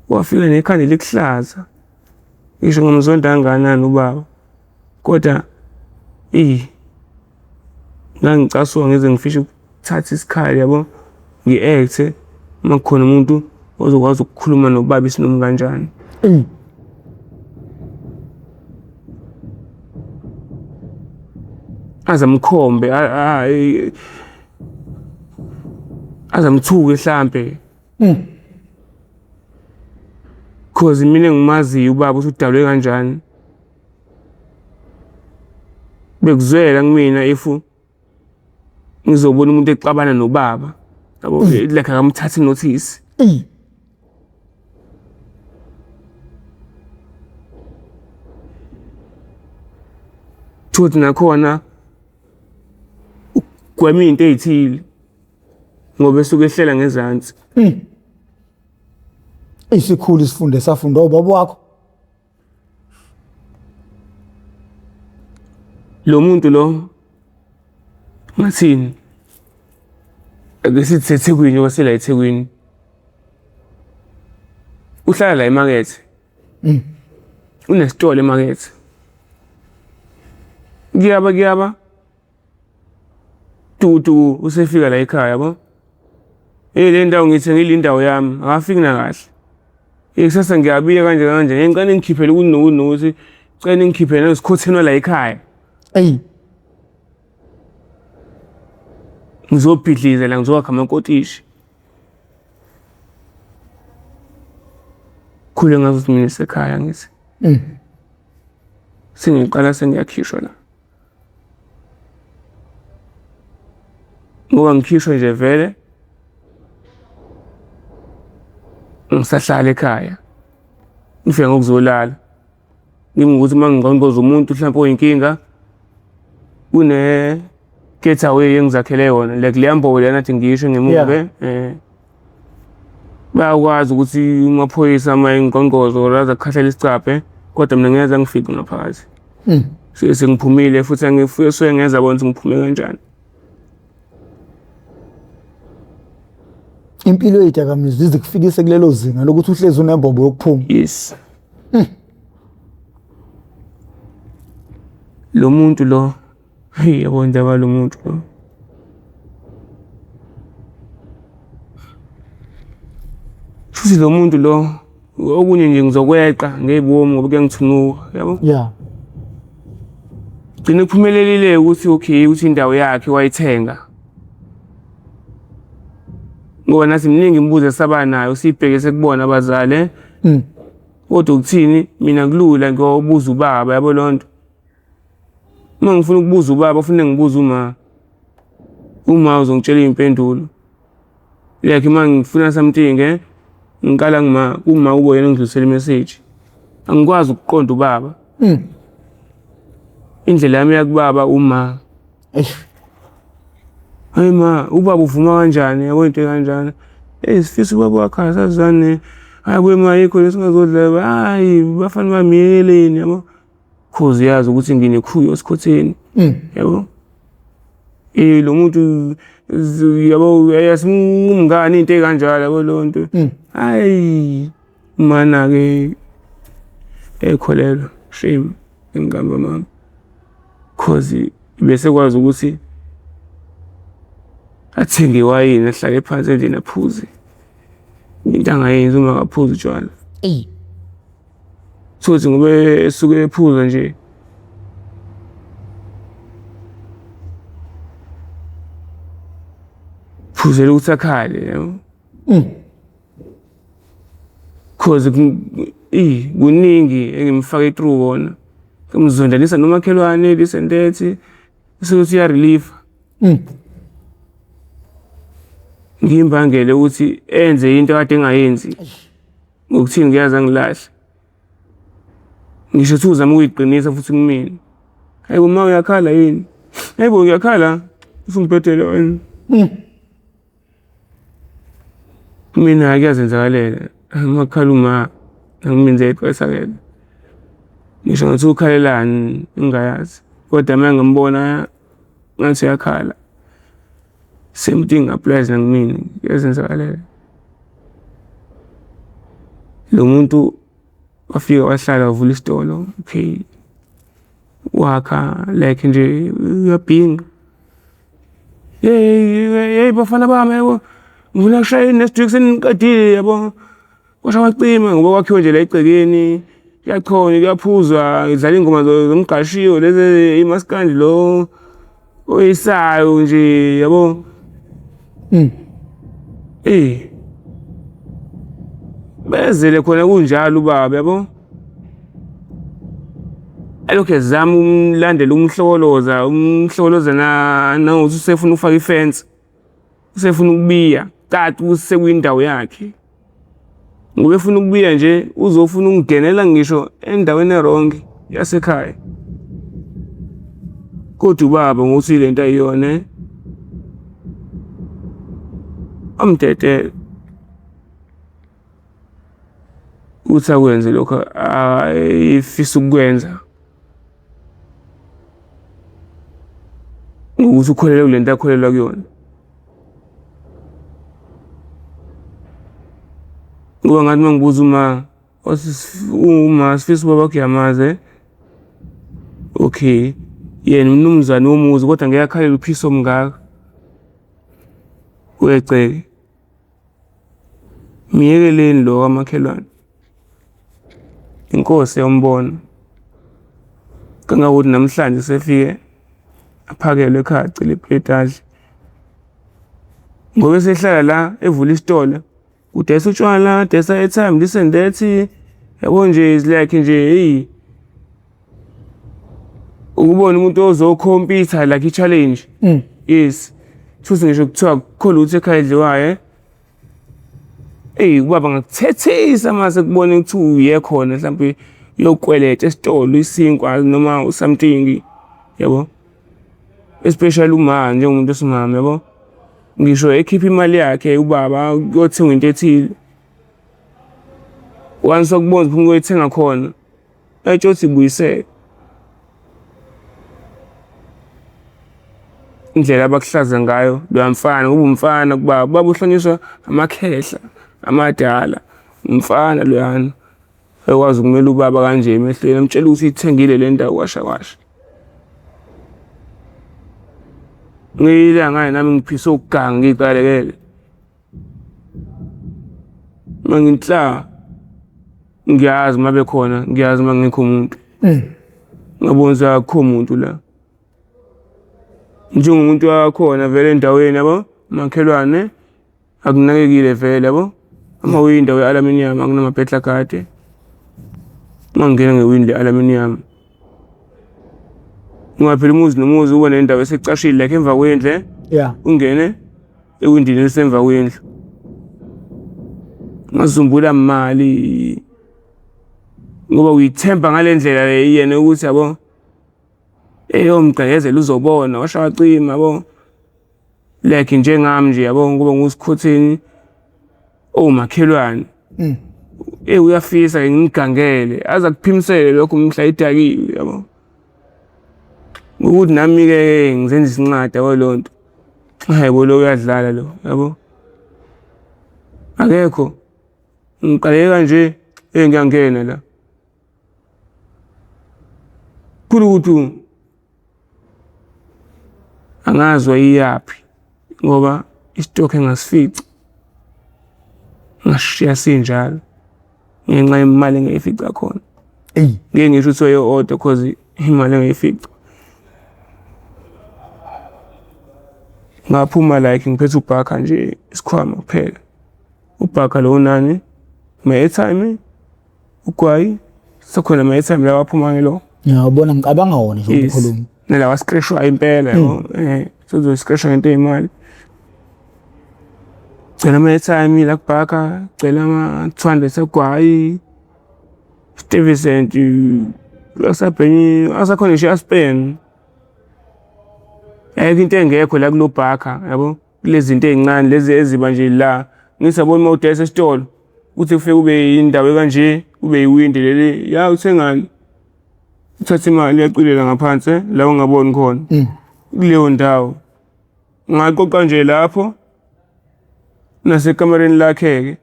Wafika nekhanda elikuhlaza. Ngisho ngamzonda kangakanani ubaba. Kodwa eyi ngangicasuka ngize ngifishe ukuthatha isikhali yabo ngi-act-e uma kukhona umuntu ozokwazi ukukhuluma nobaba isinomi kanjani. Aze amkhombe aze amthuke hlampe. Cause mina engimaziyo ubaba ukuthi udalwe kanjani. Bekuzwela kumina if ngizobona umuntu exabana nobaba yabo like akamthathi notice. Futhi nakhona ugwema iy'nto ey'thile ngoba esuke ehlela ngezansi. Isikhulu isifundo esafundwa ubaba wakho. Lo muntu lo ngathini ake sithi seThekwini njengoba sila eThekwini uhlala la emakethe unesitolo emakethe kuyaba kuyaba Tutu usefika la ekhaya yabo. Hey le ndawo ngithengile indawo yami akafiki nakahle. Hey kusasa ngiyabuya kanje kanje ngicela ningikhiphele ukuthi nokuthi nokuthi cela ningikhiphele nesikhotheni la ekhaya. Eyi Ngizobhidliza la ngizowakha amakotishi. Khule ngazuthi mina isekhaya ngithi. Sengiqala sengiyakhishwa la. Ngoba ngikhishwe nje vele ngisahlala ekhaya ngifike ngokuzolala ngingukuthi uma ngingqongqoza umuntu mhlawumpe oyinkinga kune get away engizakhele yona like leya mbobo lena athi ngisho ngemuva eh bayakwazi ukuthi amaphoyisa uma engqongqozo or aze akukhahlela isicabhe kodwa mina ngeke angifice ngaphakathi Sengiphumile futhi angifuye suke ngeza bona ukuthi ngiphume kanjani. Impilo yezidakamizwa ize kufikise kulelo zinga lokuthi uhlezi unembobo yokuphuma. Yes. Lo muntu lo, hey yabo indaba lo muntu lo. Futhi lo muntu lo okunye nje ngizokweqa ngey'bomu ngoba kuyangithunuka yabo. Yeah. Gcine kuphumelelile ukuthi okay ukuthi indawo yakhe wayithenga. Ngoba nathi miningi imibuzo esaba nayo siyibheke sekubona abazali. Kodwa ukuthini mina kulula ngobuza ubaba yabo lonto. Uma ngifuna ukubuza ubaba ufune ngibuze uma. Uma uzongitshela iy'mpendulo. Like uma ngifuna something ngiqala ngima kuma kubo yena ngidlulisela imeseji. Angikwazi ukuqonda ubaba. Indlela yami yakubaba uma. Eish. Hayi ma, ubaba uvuma kanjani yabo into kanjani? Hey sifisa ubaba wakhe asazane. Hayi kuye ma yikho lesingazodla. Hayi bafana bamyeleni yabo. Cause uyazi ukuthi nginekhuyo esikhotheni. Yabo. Eh lo muntu yabo yasimngani into ekanjalo yabo lo nto. Hayi mana ke ekholelwa shame engamba mama. Cause bese kwazi ukuthi athenge iwayini ahlale phansi endlini aphuze. Into angayenzi uma akaphuzi utshwala. Eyi. Futhi ngoba esuke ephuza nje. Phuzela ukuthi akhale yabo. Cause i kuningi engimfake through kona. Ngimzondelisa nomakhelwane this and that. Suke uya relief. Ngimbangele ukuthi enze into kade engayenzi. Ngokuthini ngiyazi angilahle. Ngisho ukuthi uzama ukuyiqinisa futhi kumina. Hayi uma uyakhala yini? Hayi bo ngiyakhala. Usungibhedele wena. Mina kuyazenzakalela. Uma kukhala uma angimenze eqwesakele. Ngisho ngathi ukhalelani ngingayazi. Kodwa uma ngimbona ngathi uyakhala. Same thing applies nakumina kuyazenzakalela. Lo muntu wafika wahlala wavula isitolo, okay. Wakha like nje uyabhinqa. Hey hey bafana bami yabo. Ngifuna kushaya next week seniqedile yabo. Kwasha kwacima ngoba kwakhiwe nje la egcekeni. Kuyachonywa kuyaphuzwa ngidlala iy'ngoma zomgqashiyo lezi imaskandi lo oyisayo nje yabo. Eh. Bezele khona kunjalo ubaba yabo. Elokhu ezama umlandela umhlokoloza, umhlokoloza nangokuthi usefuna ukufaka ifensi. Usefuna ukubiya, caca ukuthi sekuyindawo yakhe. Ngoba efuna ukubiya nje uzofuna ukungenela ngisho endaweni e-wrong yasekhaya. Kodwa ubaba ngokuthi le nto ayiyona amdedele ukuthi akwenze lokho ayefisa ukukwenza. Ngokuthi ukholelwa kule nto akholelwa kuyona. Ngoba ngathi uma ngibuza uma uma sifisa ubaba wakho uyamazi okay yena umnumzane womuzi kodwa ngeke akhalele uphisi omngaka wegceke. Myekeleni lo kamakhelwane. Inkosi yombona. Kangangokuthi namhlanje sefike aphakelwe ekhaya acele ipleti adle. Ngoba esehlala la evula isitolo udayisa utshwala, udayisa airtime, this and that. Yabo nje is like nje hey ukubona umuntu ozokhompyutha like i-challenge. Yes. Thuthi ngisho kuthiwa kukho lutho ekhaya edliwayo. Eyi ubaba ngakuthethisa mase kubona ukuthi uye khona mhlampe uyokweleta esitolo isinkwa noma something yabo. Especially uma njengomuntu wesimame yabo. Ngisho ekhipha imali yakhe ubaba kuyothenga into ethile. Once wakubona ukuthi uyoyithenga khona, etsho ukuthi ibuyisele. Indlela abakuhlaza ngayo loya mfana ngoba umfana kubaba, ubaba uhlonyiswa amakhehla amadala, umfana loyana ekwazi ukumela ubaba kanje emehlweni amtshela ukuthi uyithengile le ndawo kwasha kwasha. Ngiyila ngayo nami ngiphisa ukuganga ngiyibalekele. Uma nginhla ngiyazi uma bekhona ngiyazi uma ngekho umuntu. Ngabona ukuthi akukho muntu la. Njengomuntu wakhona vele endaweni yabo, makhelwane akunakekile vele yabo. Uma kuyindawo ye-aluminium akunama-burglar guard. Uma ngingena ngewindi le-aluminium. Ngoba phela umuzi nomuzi uba nendawo esecashile like emva kwendlu Yeah. ungene ewindini elisemva kwendlu. Ngazumbula mali ngoba uyithemba ngale ndlela le yena ukuthi yabo. Eyomgqekezela uzobona washa wacima yabo. Like njengami nje yabo ngoba ngusikhotheni owumakhelwane. Eh uyafisa ngimgangele aze akuphimisele lokho mhla idakiwe yabo. Ukuthi nami-ke ngizenza isincada yabo leyo nto. Hayi bo lo uyadlala lo yabo. Akekho ngiqaleke kanje eh ngiyangena la. Khulukuthi angazi wayeyaphi ngoba isitokhi engasifici ngasishiya sinjalo ngenxa yemali engayifica khona. Eyi. Ngeke ngisho ukuthi waye-order cause imali engayifica. Ngaphuma like ngiphethe ubhakha nje isikhwama kuphela. Ubhakha lo unani? Ama-airtime, ugwayi, sekhona ama-airtime lawa aphuma ngelo. Ngiyabona ngicabanga wona nje Yes. ukhuluma. Nalawa ascrashwayo impela yabo. Eh, sezoscrashwa ngento eyimali. Cela ama-airtime la kubhakha, cela ama-200 agwayi. Stuyvesant asabhenyi asakhona ngisho i-Aspen. Ayikho into engekho la kulo bhakha yabo. Kulezi zinto ey'ncane lezi eziba nje la. Ngithi yabona uma udayisa esitolo kuthi kufike kube indawo ekanje kube yiwindi leli ya uthengani. Uthatha imali uyaculela ngaphansi la ungaboni khona. Kuleyo ndawo. Ngaqoqa nje lapho nasekamereni lakhe-ke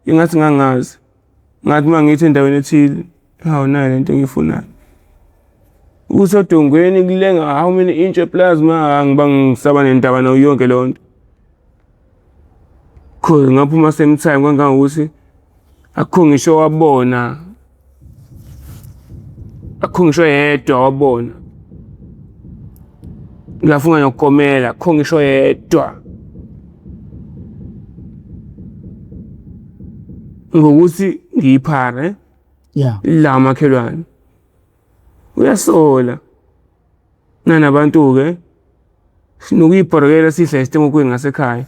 ingathi ngangazi. Ngathi uma ngithi endaweni ethile, hawu nayi lento engiyifunayo. Kusodongweni kulenga how many inch plasma angiba ngisaba nendaba nayo yonke leyo nto. Cause ngaphuma same time kangangokuthi akukho ngisho wabona akukho ngisho yedwa wabona. Ngiyafunga nokukomela akukho ngisho yedwa. Ngokuthi ngiyiphare Yeah. la makhelwane. Uyasola. Nanabantu-ke sinokuyibhorokela sidla esitemokweni ngasekhaya.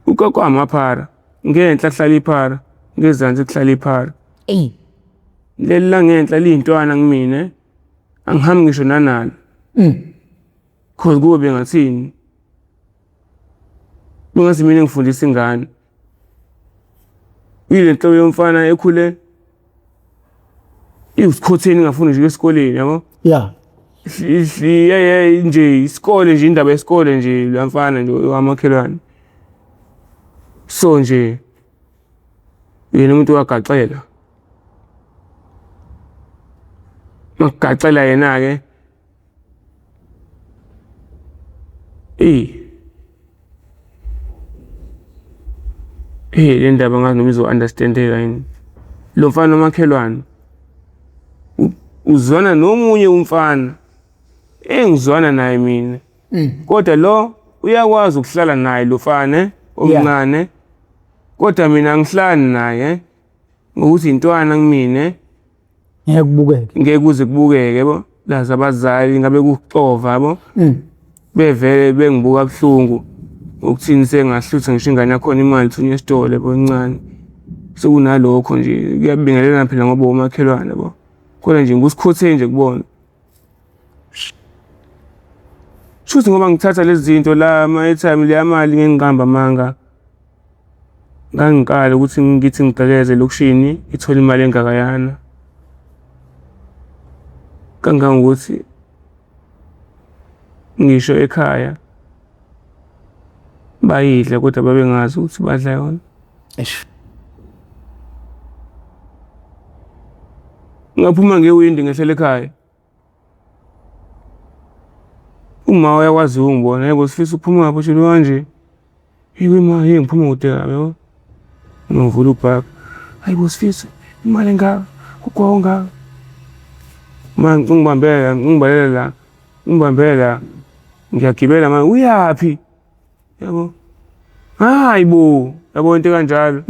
Ukoko amaphara, ngenhla kuhlala iphara, ngezansi kuhlala iphara. Eyi. Leli la ngenhla liyintwana kumina, angihambi ngisho nanalo. Cause kube bengathini? Bengathi mina ngifundisa ingane. Uyile nhlobo yomfana ekhule iwusikhotheni ingafuni nje esikoleni yabo. Yeah. Nje isikole nje indaba yesikole nje la mfana nje wamakhelwane. So nje yena umuntu wagaxela. Makugaxela yena ke Eh. Eh le ndaba ngazi noma izo-understandeka yini. Lo mfana wamakhelwane uzwana nomunye umfana engizwana naye mina. Kodwa lo uyakwazi ukuhlala naye lo mfana omncane. Kodwa mina angihlali naye ngokuthi intwana kumina Ngeke kubukeke. Ngeke kuze kubukeke yabo. Lazi abazali ngabe kuxova yabo. Bevele bengibuka kabuhlungu ukuthini sengahlutha ngisho ingane yakhona imali thunywa esitolo yabo encane. Sekunalokho nje kuyabingelelana phela ngoba omakhelwane yabo. Kodwa nje ngusikhotheni nje kubona. Shuthi ngoba ngithatha lezi zinto la ama-airtime leya mali ngengiqamba amanga. Ngangiqala ukuthi ngithi ngigqekeze elokishini ngithole imali engakayana. Kangangokuthi ngisho ekhaya bayidla kodwa babengazi ukuthi badla yona. Eish. Ngaphuma ngewindi ngehlela ekhaya. Uma uyakwazi ukungibona yebo sifisa ukuphuma ngapho nje kanje. Yiwe ma hey ngiphuma kude kabi yabo. Ngivula ubhaka. Hayibo Sifiso imali engaka kugwawo ongaka. Ma ngibambela ngibalela la ngibambela la ngiyagibela manje uyaphi? Yabo. Hayi bo, yabo into kanjalo.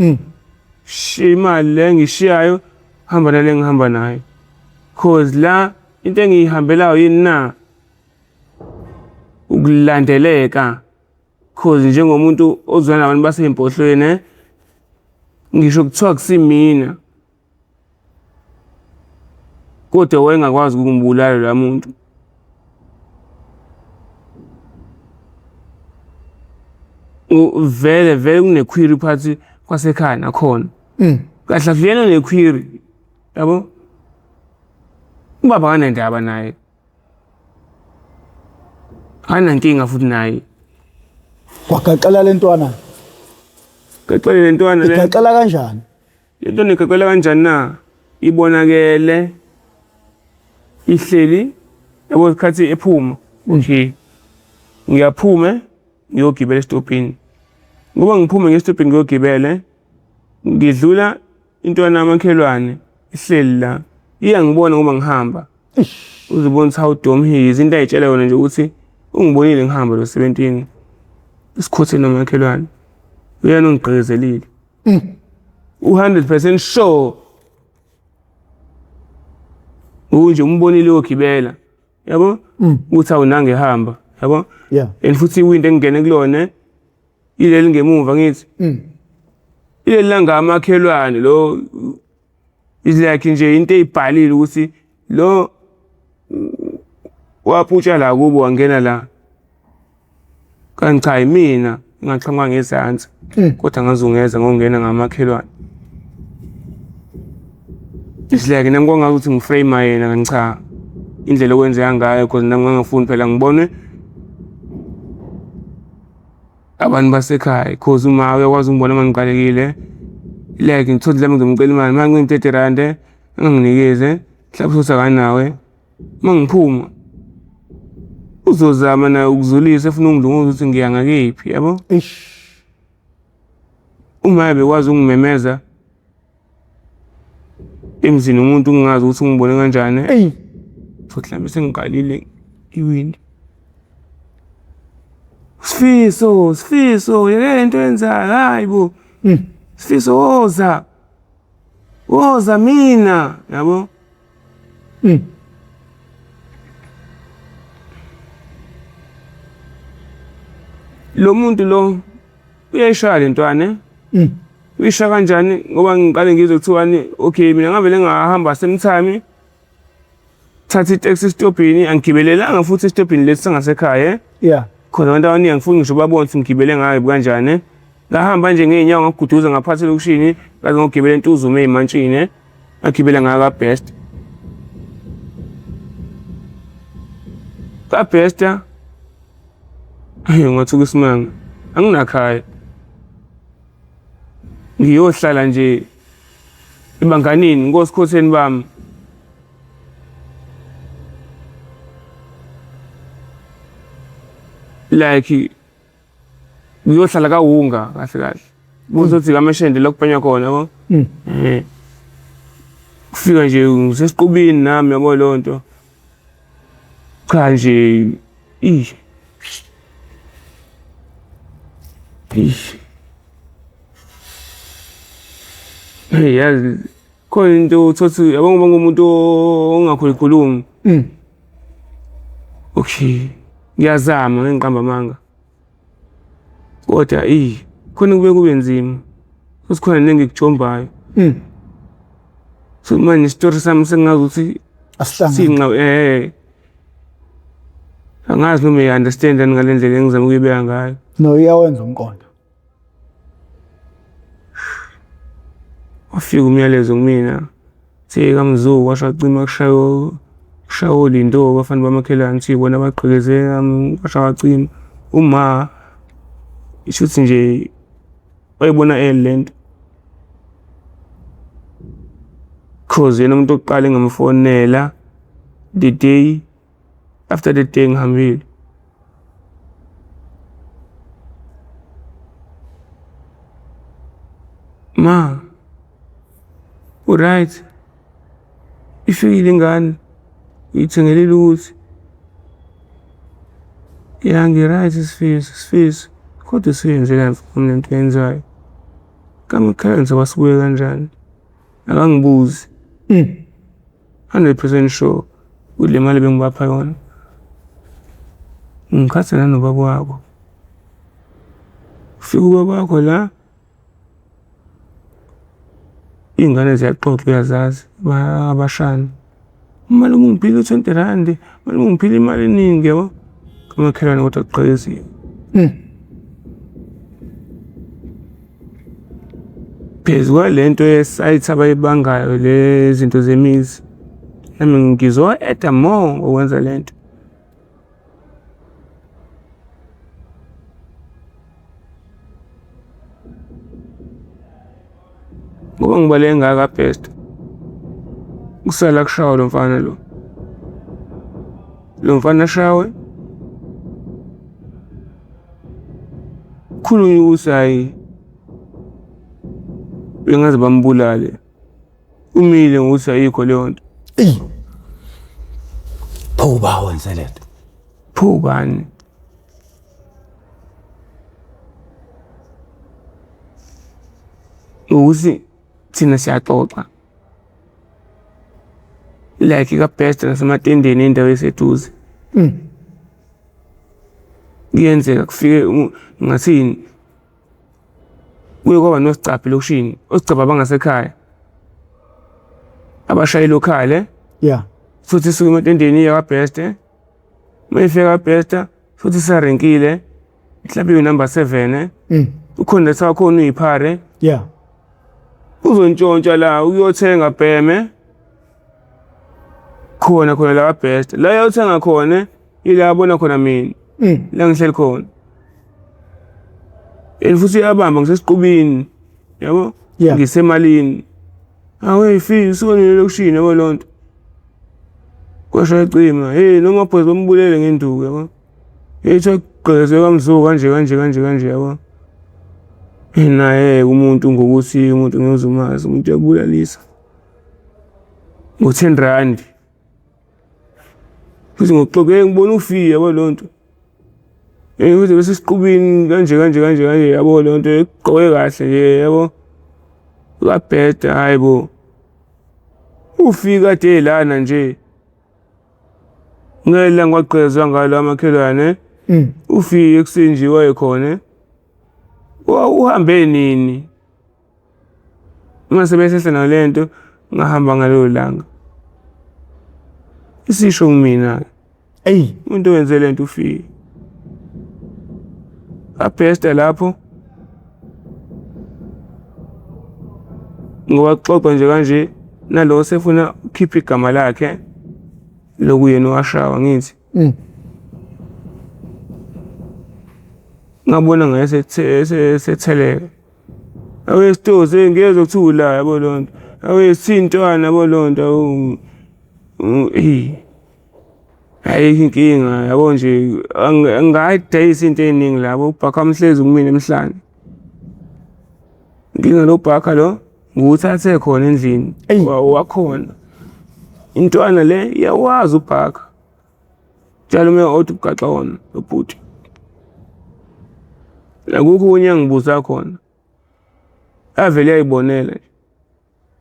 Shiya imali le engishiyayo hamba nale engihamba nayo. Cause la into engiyihambelayo yini na? Ukulandeleka. Cause njengomuntu ozwana nabantu basey'mpohlweni ngisho kuthiwa kusimina. Kodwa wayengakwazi ukungibulala la muntu. Vele vele kunequery phakathi kwasekhaya nakhona. Kahle kahle yena nequery yabo. Ubaba akanandaba naye. Akanankinga futhi naye. Kwagaxela le ntwana. Gaxele le ntwana le. Igaxela kanjani? Le ntwana igaxela kanjani na? Ibonakele ihleli yabo isikhathi ephuma. Okay. Ngiyaphuma ngiyogibela esitobhini. Ngoba ngiphume ngesitobhini ngiyogibele ngidlula intwana yamakhelwane ihleli la iyangibona ngoba ngihamba. Uzobona ukuthi how dumb he is. Into ayitshela yona nje ukuthi ungibonile ngihamba lo 17 isikhothe nomakhelwane. Uyena ongigqekezelile. U-100% sure. Unje umbonile uyogibela. Yabo? Ukuthi awunange ehamba. Yabo? Yeah. And futhi iwindi engingene kulona ileli ngemuva ngithi. Ileli langamakhelwane lo is like nje into eyibhalile ukuthi lo waputsha la kubo wangena la. Kanti cha yimina ngaqhamuka ngezansi kodwa ngazungeza ngongena ngamakhelwane. It's like nami kwangathi ukuthi ngiframe yena kanti cha indlela okwenzeka ngayo because nami ngangifuni phela ngibone abantu basekhaya cause uma uyakwazi ukungibona uma ngiqalekile like ngithola lami ngizomcela imali uma ngine-30 rand anginginikeze mhlawumbe uthi akanawe uma ngiphuma uzozama naye ukuzulisa efuna ungilunguza ukuthi ngiya ngakephi yabo. Eish. Uma bekwazi ukungimemeza emzini umuntu ngingazi ukuthi ungibone kanjani. Eyi. Futhi mhlawumbe sengiqalile iwindi. Sifiso, Sifiso, yeke lento yenzayo, hayi bo. Sifiso woza. Woza mina, yabo. Lo muntu lo uyayishaya le ntwana. Uyisha kanjani ngoba ngiqale ngizwe kuthiwani okay mina ngavele ngahamba semthami thatha itaxi esitobhini angigibelelanga futhi esitobhini lesi sangasekhaya. Yeah. Khona abantu abaningi angifuni ngisho babone ukuthi ngigibele ngayo kanjani. Ngahamba nje ngey'nyawo ngaguduza ngaphathi elokishini ngaze ngogibela eNtuzuma ey'mantshini ngagibela ngayo kaBest. KaBest ayi ngathuka isimanga anginakhaya. Ngiyohlala nje ebanganini ngosikhotheni bami. Like ngiyohlala kawunga kahle kahle. Kuzothi kameshende la kubhenywa khona yabo. Eh. Kufika nje ngisesiqubini nami yabo leyo nto. Cha nje ish. Ish. Hey yazi khona into uthothi yabo ngoba ngumuntu ongakhulukhulumi. Okay. Ngiyazama ngiqamba amanga. Kodwa eyi khona kube kube nzima. Futhi khona nengikujombayo. So manje isitori sami sengazi ukuthi Asihlangane. sinqa eh angazi noma uya-understand yini ngale ndlela engizama ukuyibeka ngayo. No, iyawenza umqondo. Wafika umyalezo kumina thi kamzuku washo wacima kushayo kushayo olinto abafana bamakhelwane thi bona bagqekeze washo wacima uma ishuthi nje wayibona early lento cause yena umuntu oqala engamfonela the day after the day ngihambile. Ma, uright? Ifikile ingane, uyithengelile ukuthi? Ya ngi-right Sifiso, Sifiso, kodwa usuyenzelani mfowami lento oyenzayo? Kamakhelwane basubuye kanjani? Akangibuzi. 100% sure ukuthi le mali bengibapha yona ngikhathele nobaba wakho. Ufika ubaba wakho la iy'ngane ziyaxoxa uyazazi abashana. Umalume ungiphile u-20 rand, umalume ungiphile imali eningi yabo. Kamakhelwane kodwa kugqekeziwe. Phezu kwalento ye-site abayibangayo le zinto zemizi, nami ngizo-add-a more ngokwenza lento. Ngoba ngibaleke ngaka best. Kusala kushawa lo mfana lo. Lo mfana ashawe. Khulunywa ukuthi hhayi bengaze bambulale. Umile ngokuthi ayikho leyo nto. Eyi. Pho uba wenze lento. Pho ubani? Ukuthi thina siyaxoxa. Like ka-Best nasematendeni indawo eseduze. Kuyenzeka kufike ngathini kuye kwaba nosicabha elokishini, osicabha bangasekhaya. Abashaye ilokhale. Yeah. Futhi isuke ematendeni iye kwaBest. Uma ifika kwaBest futhi isarenkile mhlawumbe iwu-number 7. Ukhona wakhona uyiphare. Yeah. Uzontshontsha la ukuyothenga bheme. Khona khona la kwaBest. La uyothenga khona ila abona khona mina. La ngihleli khona. And futhi uyabamba ngisesiqubini. Yabo? Yeah. Ngisemalini. Awe fi usuke nini elokishini yabo lonto. Kwasho ecima, hey noma boys bambulele ngenduku yabo. Hey kuthiwa kwaMzuku kanje kanje kanje kanje yabo. Naye umuntu ngokuthi umuntu ngeke umazi umuntu uyabulalisa. Ngo-10 rand. Futhi ngokuxoxe ngibona ufi yabo lonto. Eh futhi bese siqubini kanje kanje kanje kanje yabo lonto egqoke kahle nje yabo. Uyabheda hayibo. Ufika kade lana nje. Ngeke ngwagqezwa ngalo amakhelwane. Ufike ekuseni nje wayekhona. Uhambe nini? Uma sebesehla nalento ngahamba ngalelo langa. Isisho kumina. Eyi. Umuntu owenze lento ufike. Abhesta lapho. Ngoba kuxoxa nje kanje nalo sefuna ukukhipha igama lakhe lokuyena owashawa ngithi. Ngabona ngaye setheleka. Awe sitozi ngiyezwa kuthiwa ula yabo lonto. Awe sintwana yabo lonto. Ayikho inkinga yabo nje angayidayisa into ey'ningi labo ubhakha mhlezi kumina emhlane. Inkinga lo bhakha lo ngiwuthathe khona endlini wakhona. Intwana le iyawazi ubhakha. Tshela uma odwa ugaxa wona lo bhuti. Akukho okunye angibuza khona. Avele ayibonela nje.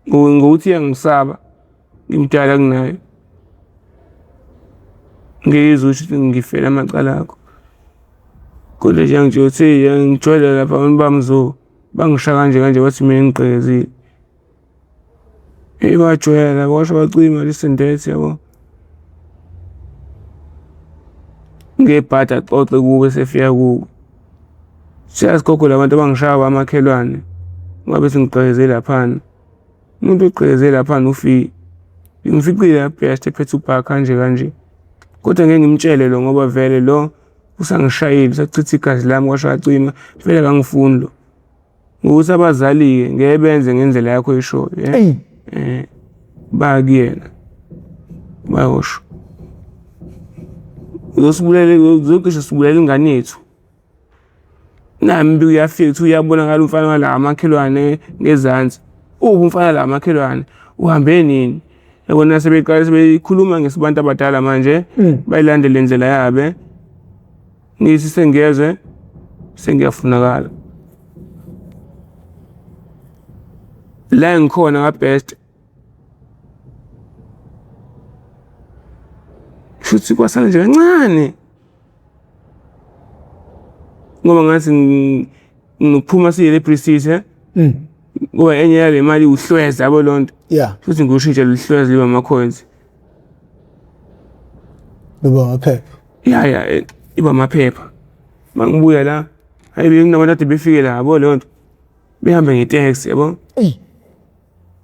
Ngokuthi iyangisaba ngimdala kunayo. Ngiyizwa ukuthi ngifela amacala akho. Kodwa nje ngitshela ukuthi ngijwayele lapha abantu bamzo bangishaya kanje kanje bathi mina ngigqekezile. Eyi bajwayela kwasho bacima this and that yabo. Ngebhadi axoxe kubo esefika kubo. Siyazi gogo labantu abangishaya amakhelwane ngoba bese ngigqekeze laphana. Umuntu ogqekeze laphana ufike. Ngimficile lapha ephethe ubhakha kanje kanje. Kodwa ngeke ngimtshele lo ngoba vele lo usangishayile usachitha igazi lami kwasho wacima vele akangifuni lo. Ngokuthi abazali-ke ngeke benze ngendlela yakho oyishoyo. Eyi. Baya kuyena. Bayosho. Uzosibulala uzocishe sibulala ingane yethu. Nami uyafika uthi uyabonakala umfana wala amakhelwane ngezansi. Uphi umfana la amakhelwane? Uhambe nini? Yabona sebeqala sebekhuluma ngesibantu abadala manje bayilandele indlela yabe. Ngithi sengiyezwe sengiyafunakala. La ngikhona kaBest. Shuthi kwasala nje kancane. Ngoba ngathi nginokuphuma siye le City. Ngoba enye yale mali uhlweza yabo lonto. Yeah. Futhi ngiwushintshe luhlweza libe ama-coins. Iba amaphepha. Ya ya iba amaphepha. Mangibuya la hayi bekunabantu ade befike la yabo leyo nto. Behambe ngeteksi yabo. Eyi.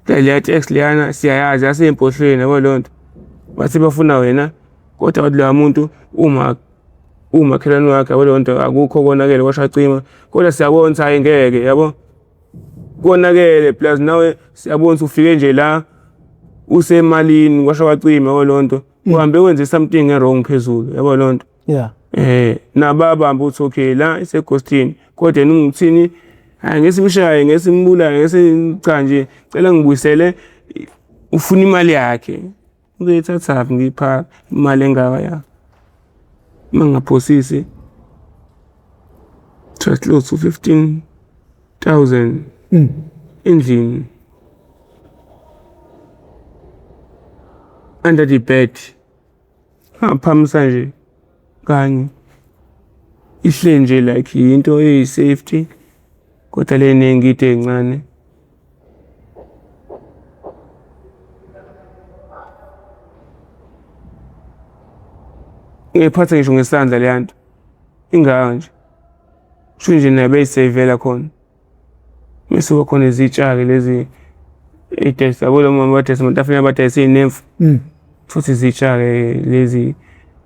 Leya taxi leyana siyayazi yasey'mpohlweni yabo leyo nto. Bathi bafuna wena kodwa wathi loya muntu uma umakhelwane wakhe yabo leyo nto akukho konakele kwasho acima. Kodwa siyabona ukuthi hhayi ngeke yabo. Konakele plus nawe siyabona ukuthi ufike nje la usemalini kwasho kwacima yabo leyo nto. Uhambe wenze something e-wrong phezulu yabo leyo nto. Yeah. Nababamba ukuthi okay la isegostini kodwa yena ungithini hayi ngesimshaye ngesimbulale ngesi cha nje cela ngibuyisele ufuna imali yakhe uzoyithathaphi ngipha imali engaka ya uma ngingaphosisi it was close to 15,000 endlini under the bed. Ngaphamisa nje kanye ihle nje like yinto eyi-safety kodwa le ney'ngidi ey'ncane. Ngiyiphatha ngisho ngesandla leya nto ingaka nje, kusho nje nayo beyiseyivela khona. Mese kuba khona izitsha-ke lezi ey'dayisa yabo loma abadayisa ematafuleni abadayisa iy'nemfu. Futhi izitsha-ke lezi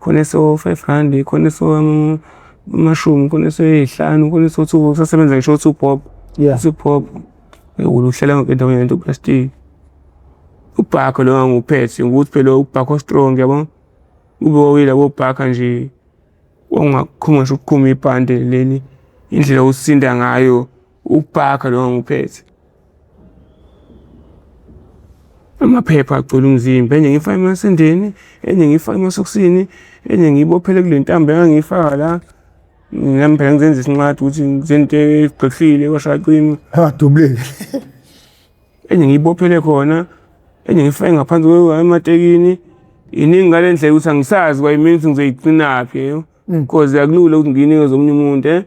khona eso-five randi, khona eso-amashumi, khona eso-ey'hlanu, khona eso-two, kusasebenza ngisho o-two bob. Yeah. Two bob. Uhlala yonke endaweni lento plastiki. Ubhakha lo engangiwuphethe ukuthi phela ubhakha o-strong yabo. Ube wawuyilabo bhakha nje Wawungakhuluma ngisho ukuqhuma ibhande leli indlela osinda ngayo ukubhakha lo ngiphethe. Amaphepha agcwele umzimba, enye ngiyifake emasendeni, enye ngiyifake emasokisini, enye ngiyibophele kule ntambo engangiyifaka la. Nami phela ngizenza isinqadi ukuthi ngizenze into egqehlile kwashaya cima. Engadubuleki. Enye ngiyibophele khona, enye ngiyifake ngaphansi ematekini. Iningi ngale ndlela ukuthi angisazi kwayimina ukuthi ngizoyigcinaphi yo. Cause akulula ukuthi ngiyinikeze omunye umuntu eh.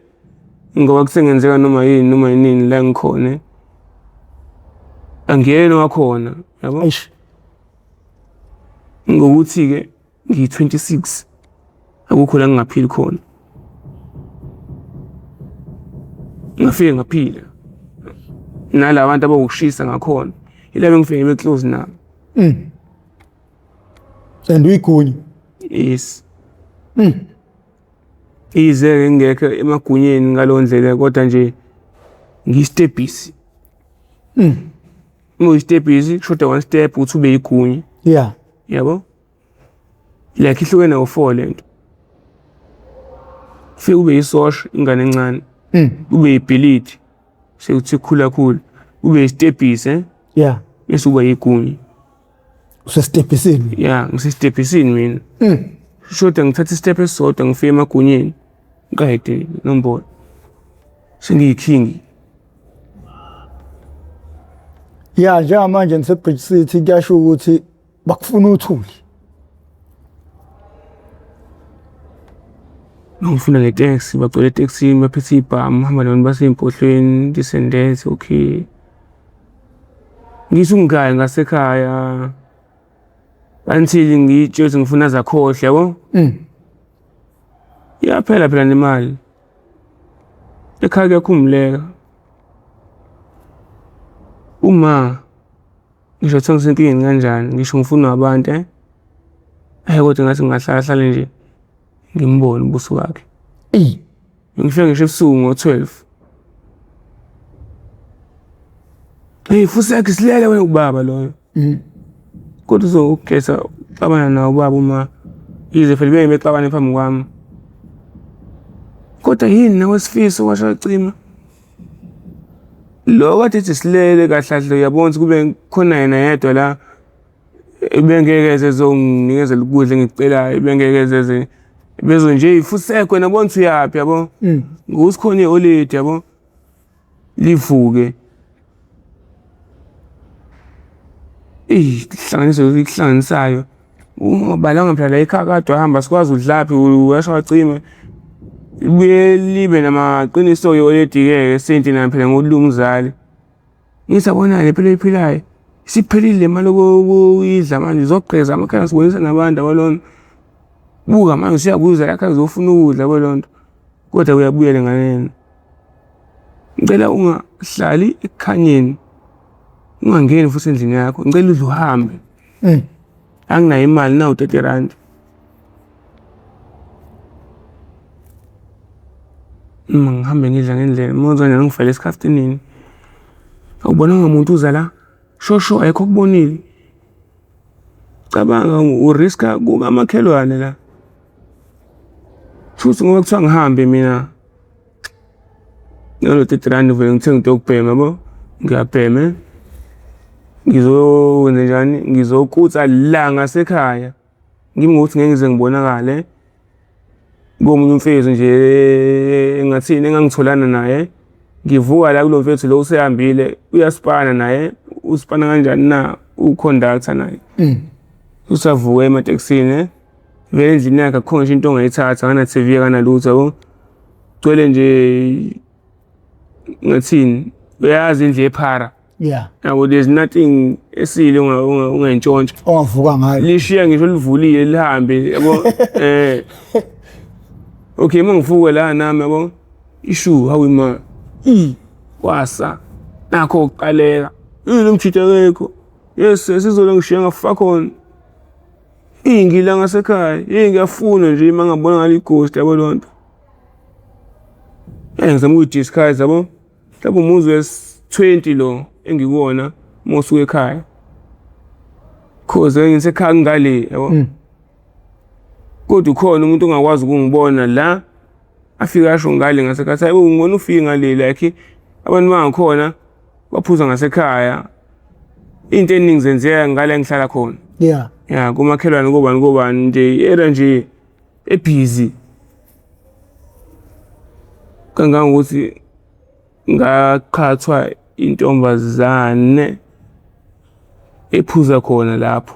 Ngoba kusengenzeka noma yini noma yinini la ngikhona. Angiyena wakhona yabo. Eish. Ngokuthi-ke ngiyi-26 akukho la ngingaphili khona. Ngafike ngaphila nala bantu abawukushisa ngakhona yilaba engifike ngibe close nabo. And uyigunya. Yes. Yize-ke ngingekho emagunyeni ngaleyo ndlela kodwa nje ngiyisitebhisi. Uma uyisitebhisi kushoda one step ukuthi ube yigunya. Yeah. Yabo? Like ihlukene ngo-four le nto. Fike ube yisosha ingane encane. Ube yibhilidi sekuthi khula khula. Ube yisitebhisi eh? Yeah. Bese uba yigunya. Usesitebhisini. Ya, ngisesitebhisini mina. Shoda ngithatha isitephu esisodwa ngifike emagunyeni. Ngiqede nombolo. Sengiyikhingi. Ya njengamanje nise-Bridge City kuyasho ukuthi bakufuna uthuli. Bangifuna ngeteksi, bagcwele etekisini baphethe iy'bhamu, hamba nabantu basey'mpohlweni, this and that, okay. Ngithi ungigaye ngasekhaya until ngiyitshela ukuthi ngifuna aze akhohlwe yabo. Iyaphela phela nemali. Ekhaya kuyakhumbuleka. Uma ngisho kuthiwa ngisenkingeni kanjani, ngisho ngifunwa abantu eh. Hhayi kodwa ngathi ngingahlala hlale nje ngimbone ubuso bakhe. Eyi. Ngifike ngisho ebusuku ngo-12. Hey futhi yakhe silele wena ubaba loyo. Kodwa uzokhetha uxabana nawo ubaba uma yize phela bengeke bexabane phambi kwami. Kodwa yini nawe Sifiso kwasho wacima. Lo kade ethi silele kahle kahle uyabona ukuthi kube khona yena yedwa la ebengeke eze ezonginikezela ukudla engikucelayo, ebengeke eze eze bezo nje futhi wena bona ukuthi uyaphi yabo. Ngokuthi khona iholidi yabo livuke. Eyi hlanganiso ikuhlanganisayo. Ungabalanga phela la ekhaya kade wahamba sikwazi udlaphi washo wacima. Libuye libe namaqiniso-ke oledi-ke senti nayo phela ngokulunga umzali. Ngithi yabona le mpilo oyiphilayo isiphelile le mali obuyidla manje uzogqeza amakhala sibonisa nabantu abalona. Buka manje usuyabuza la ekhaya uzofuna ukudla yabo leyo nto. Kodwa uyabuyela enganeni. Ngicela ungahlali ekukhanyeni. Ungangeni futhi endlini yakho. Ngicela udle uhambe. Anginayo imali nawu 30 rand. Uma ngihambe ngidla ngendlela, uma kanjani ngifele esikhaftinini. Awubonanga muntu uza la. Shosho ayikho okubonile. Cabanga uriska kukamakhelwane la. Futhi ngoba kuthiwa ngihambe mina ngalo 30 rand vele ngithenga into yokubhema yabo. Ngiyabhema. Ngizokwenza njani? Ngizokutsa la ngasekhaya. Ngimi ngokuthi ngeke ngize ngibonakale komunye umfethu nje engathini engangitholana naye. Ngivuka la kulo mfethu lo usehambile uyaspana naye, uspana kanjani na? Ukhondaktha naye. Usavuka ematekisini vele endlini yakhe akukho ngisho into ongayithatha, akana-T_V akanalutho yabo. Gcwele nje ngathini uyazi indlu yephara. Yeah. Yabo there's nothing esile ungayintshontsha. Ongavuka ngayo. Lishiya ngisho livulile lihambe yabo. Eh. Okay uma ngivuke la nami yabo. Ishu hawu ma. I kwasa. Nakho ukuqaleka. Yini umjita akekho. Yes sizolo ngishiya ngafa khona. Ingila ngasekhaya. Yey ngiyafuna nje uma ngabona ngale ghost yabo lonto. Eh ngizama ukuyidisguise yabo. Mhlawumbe umuzi wesi-20 lo engikuwona uma usuka ekhaya. Cause ngisekhaya ngale yabo. Kodwa ukhona umuntu ongakwazi ukungibona la afike asho ngale ngasekhaya hayi ngibona ufike ngale like abantu bangakhona baphuza ngasekhaya. Into eningi zenzeka ngale engihlala khona. Yeah. Ya kumakhelwane kobani kobani nje i-area nje ebhizi. Kangangokuthi ngaqhathwa intombazane ephuza khona lapho.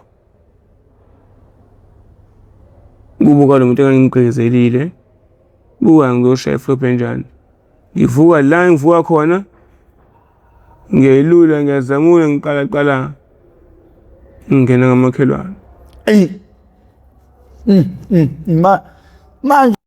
Kubo kwalo muntu engangimgqekezelile. Buka ngizoshaya iflop enjani. Ngivuka la engivuka khona ngiyayilula ngiyazamula ngiqala qala ngingena ngamakhelwane. Eyi. Manje.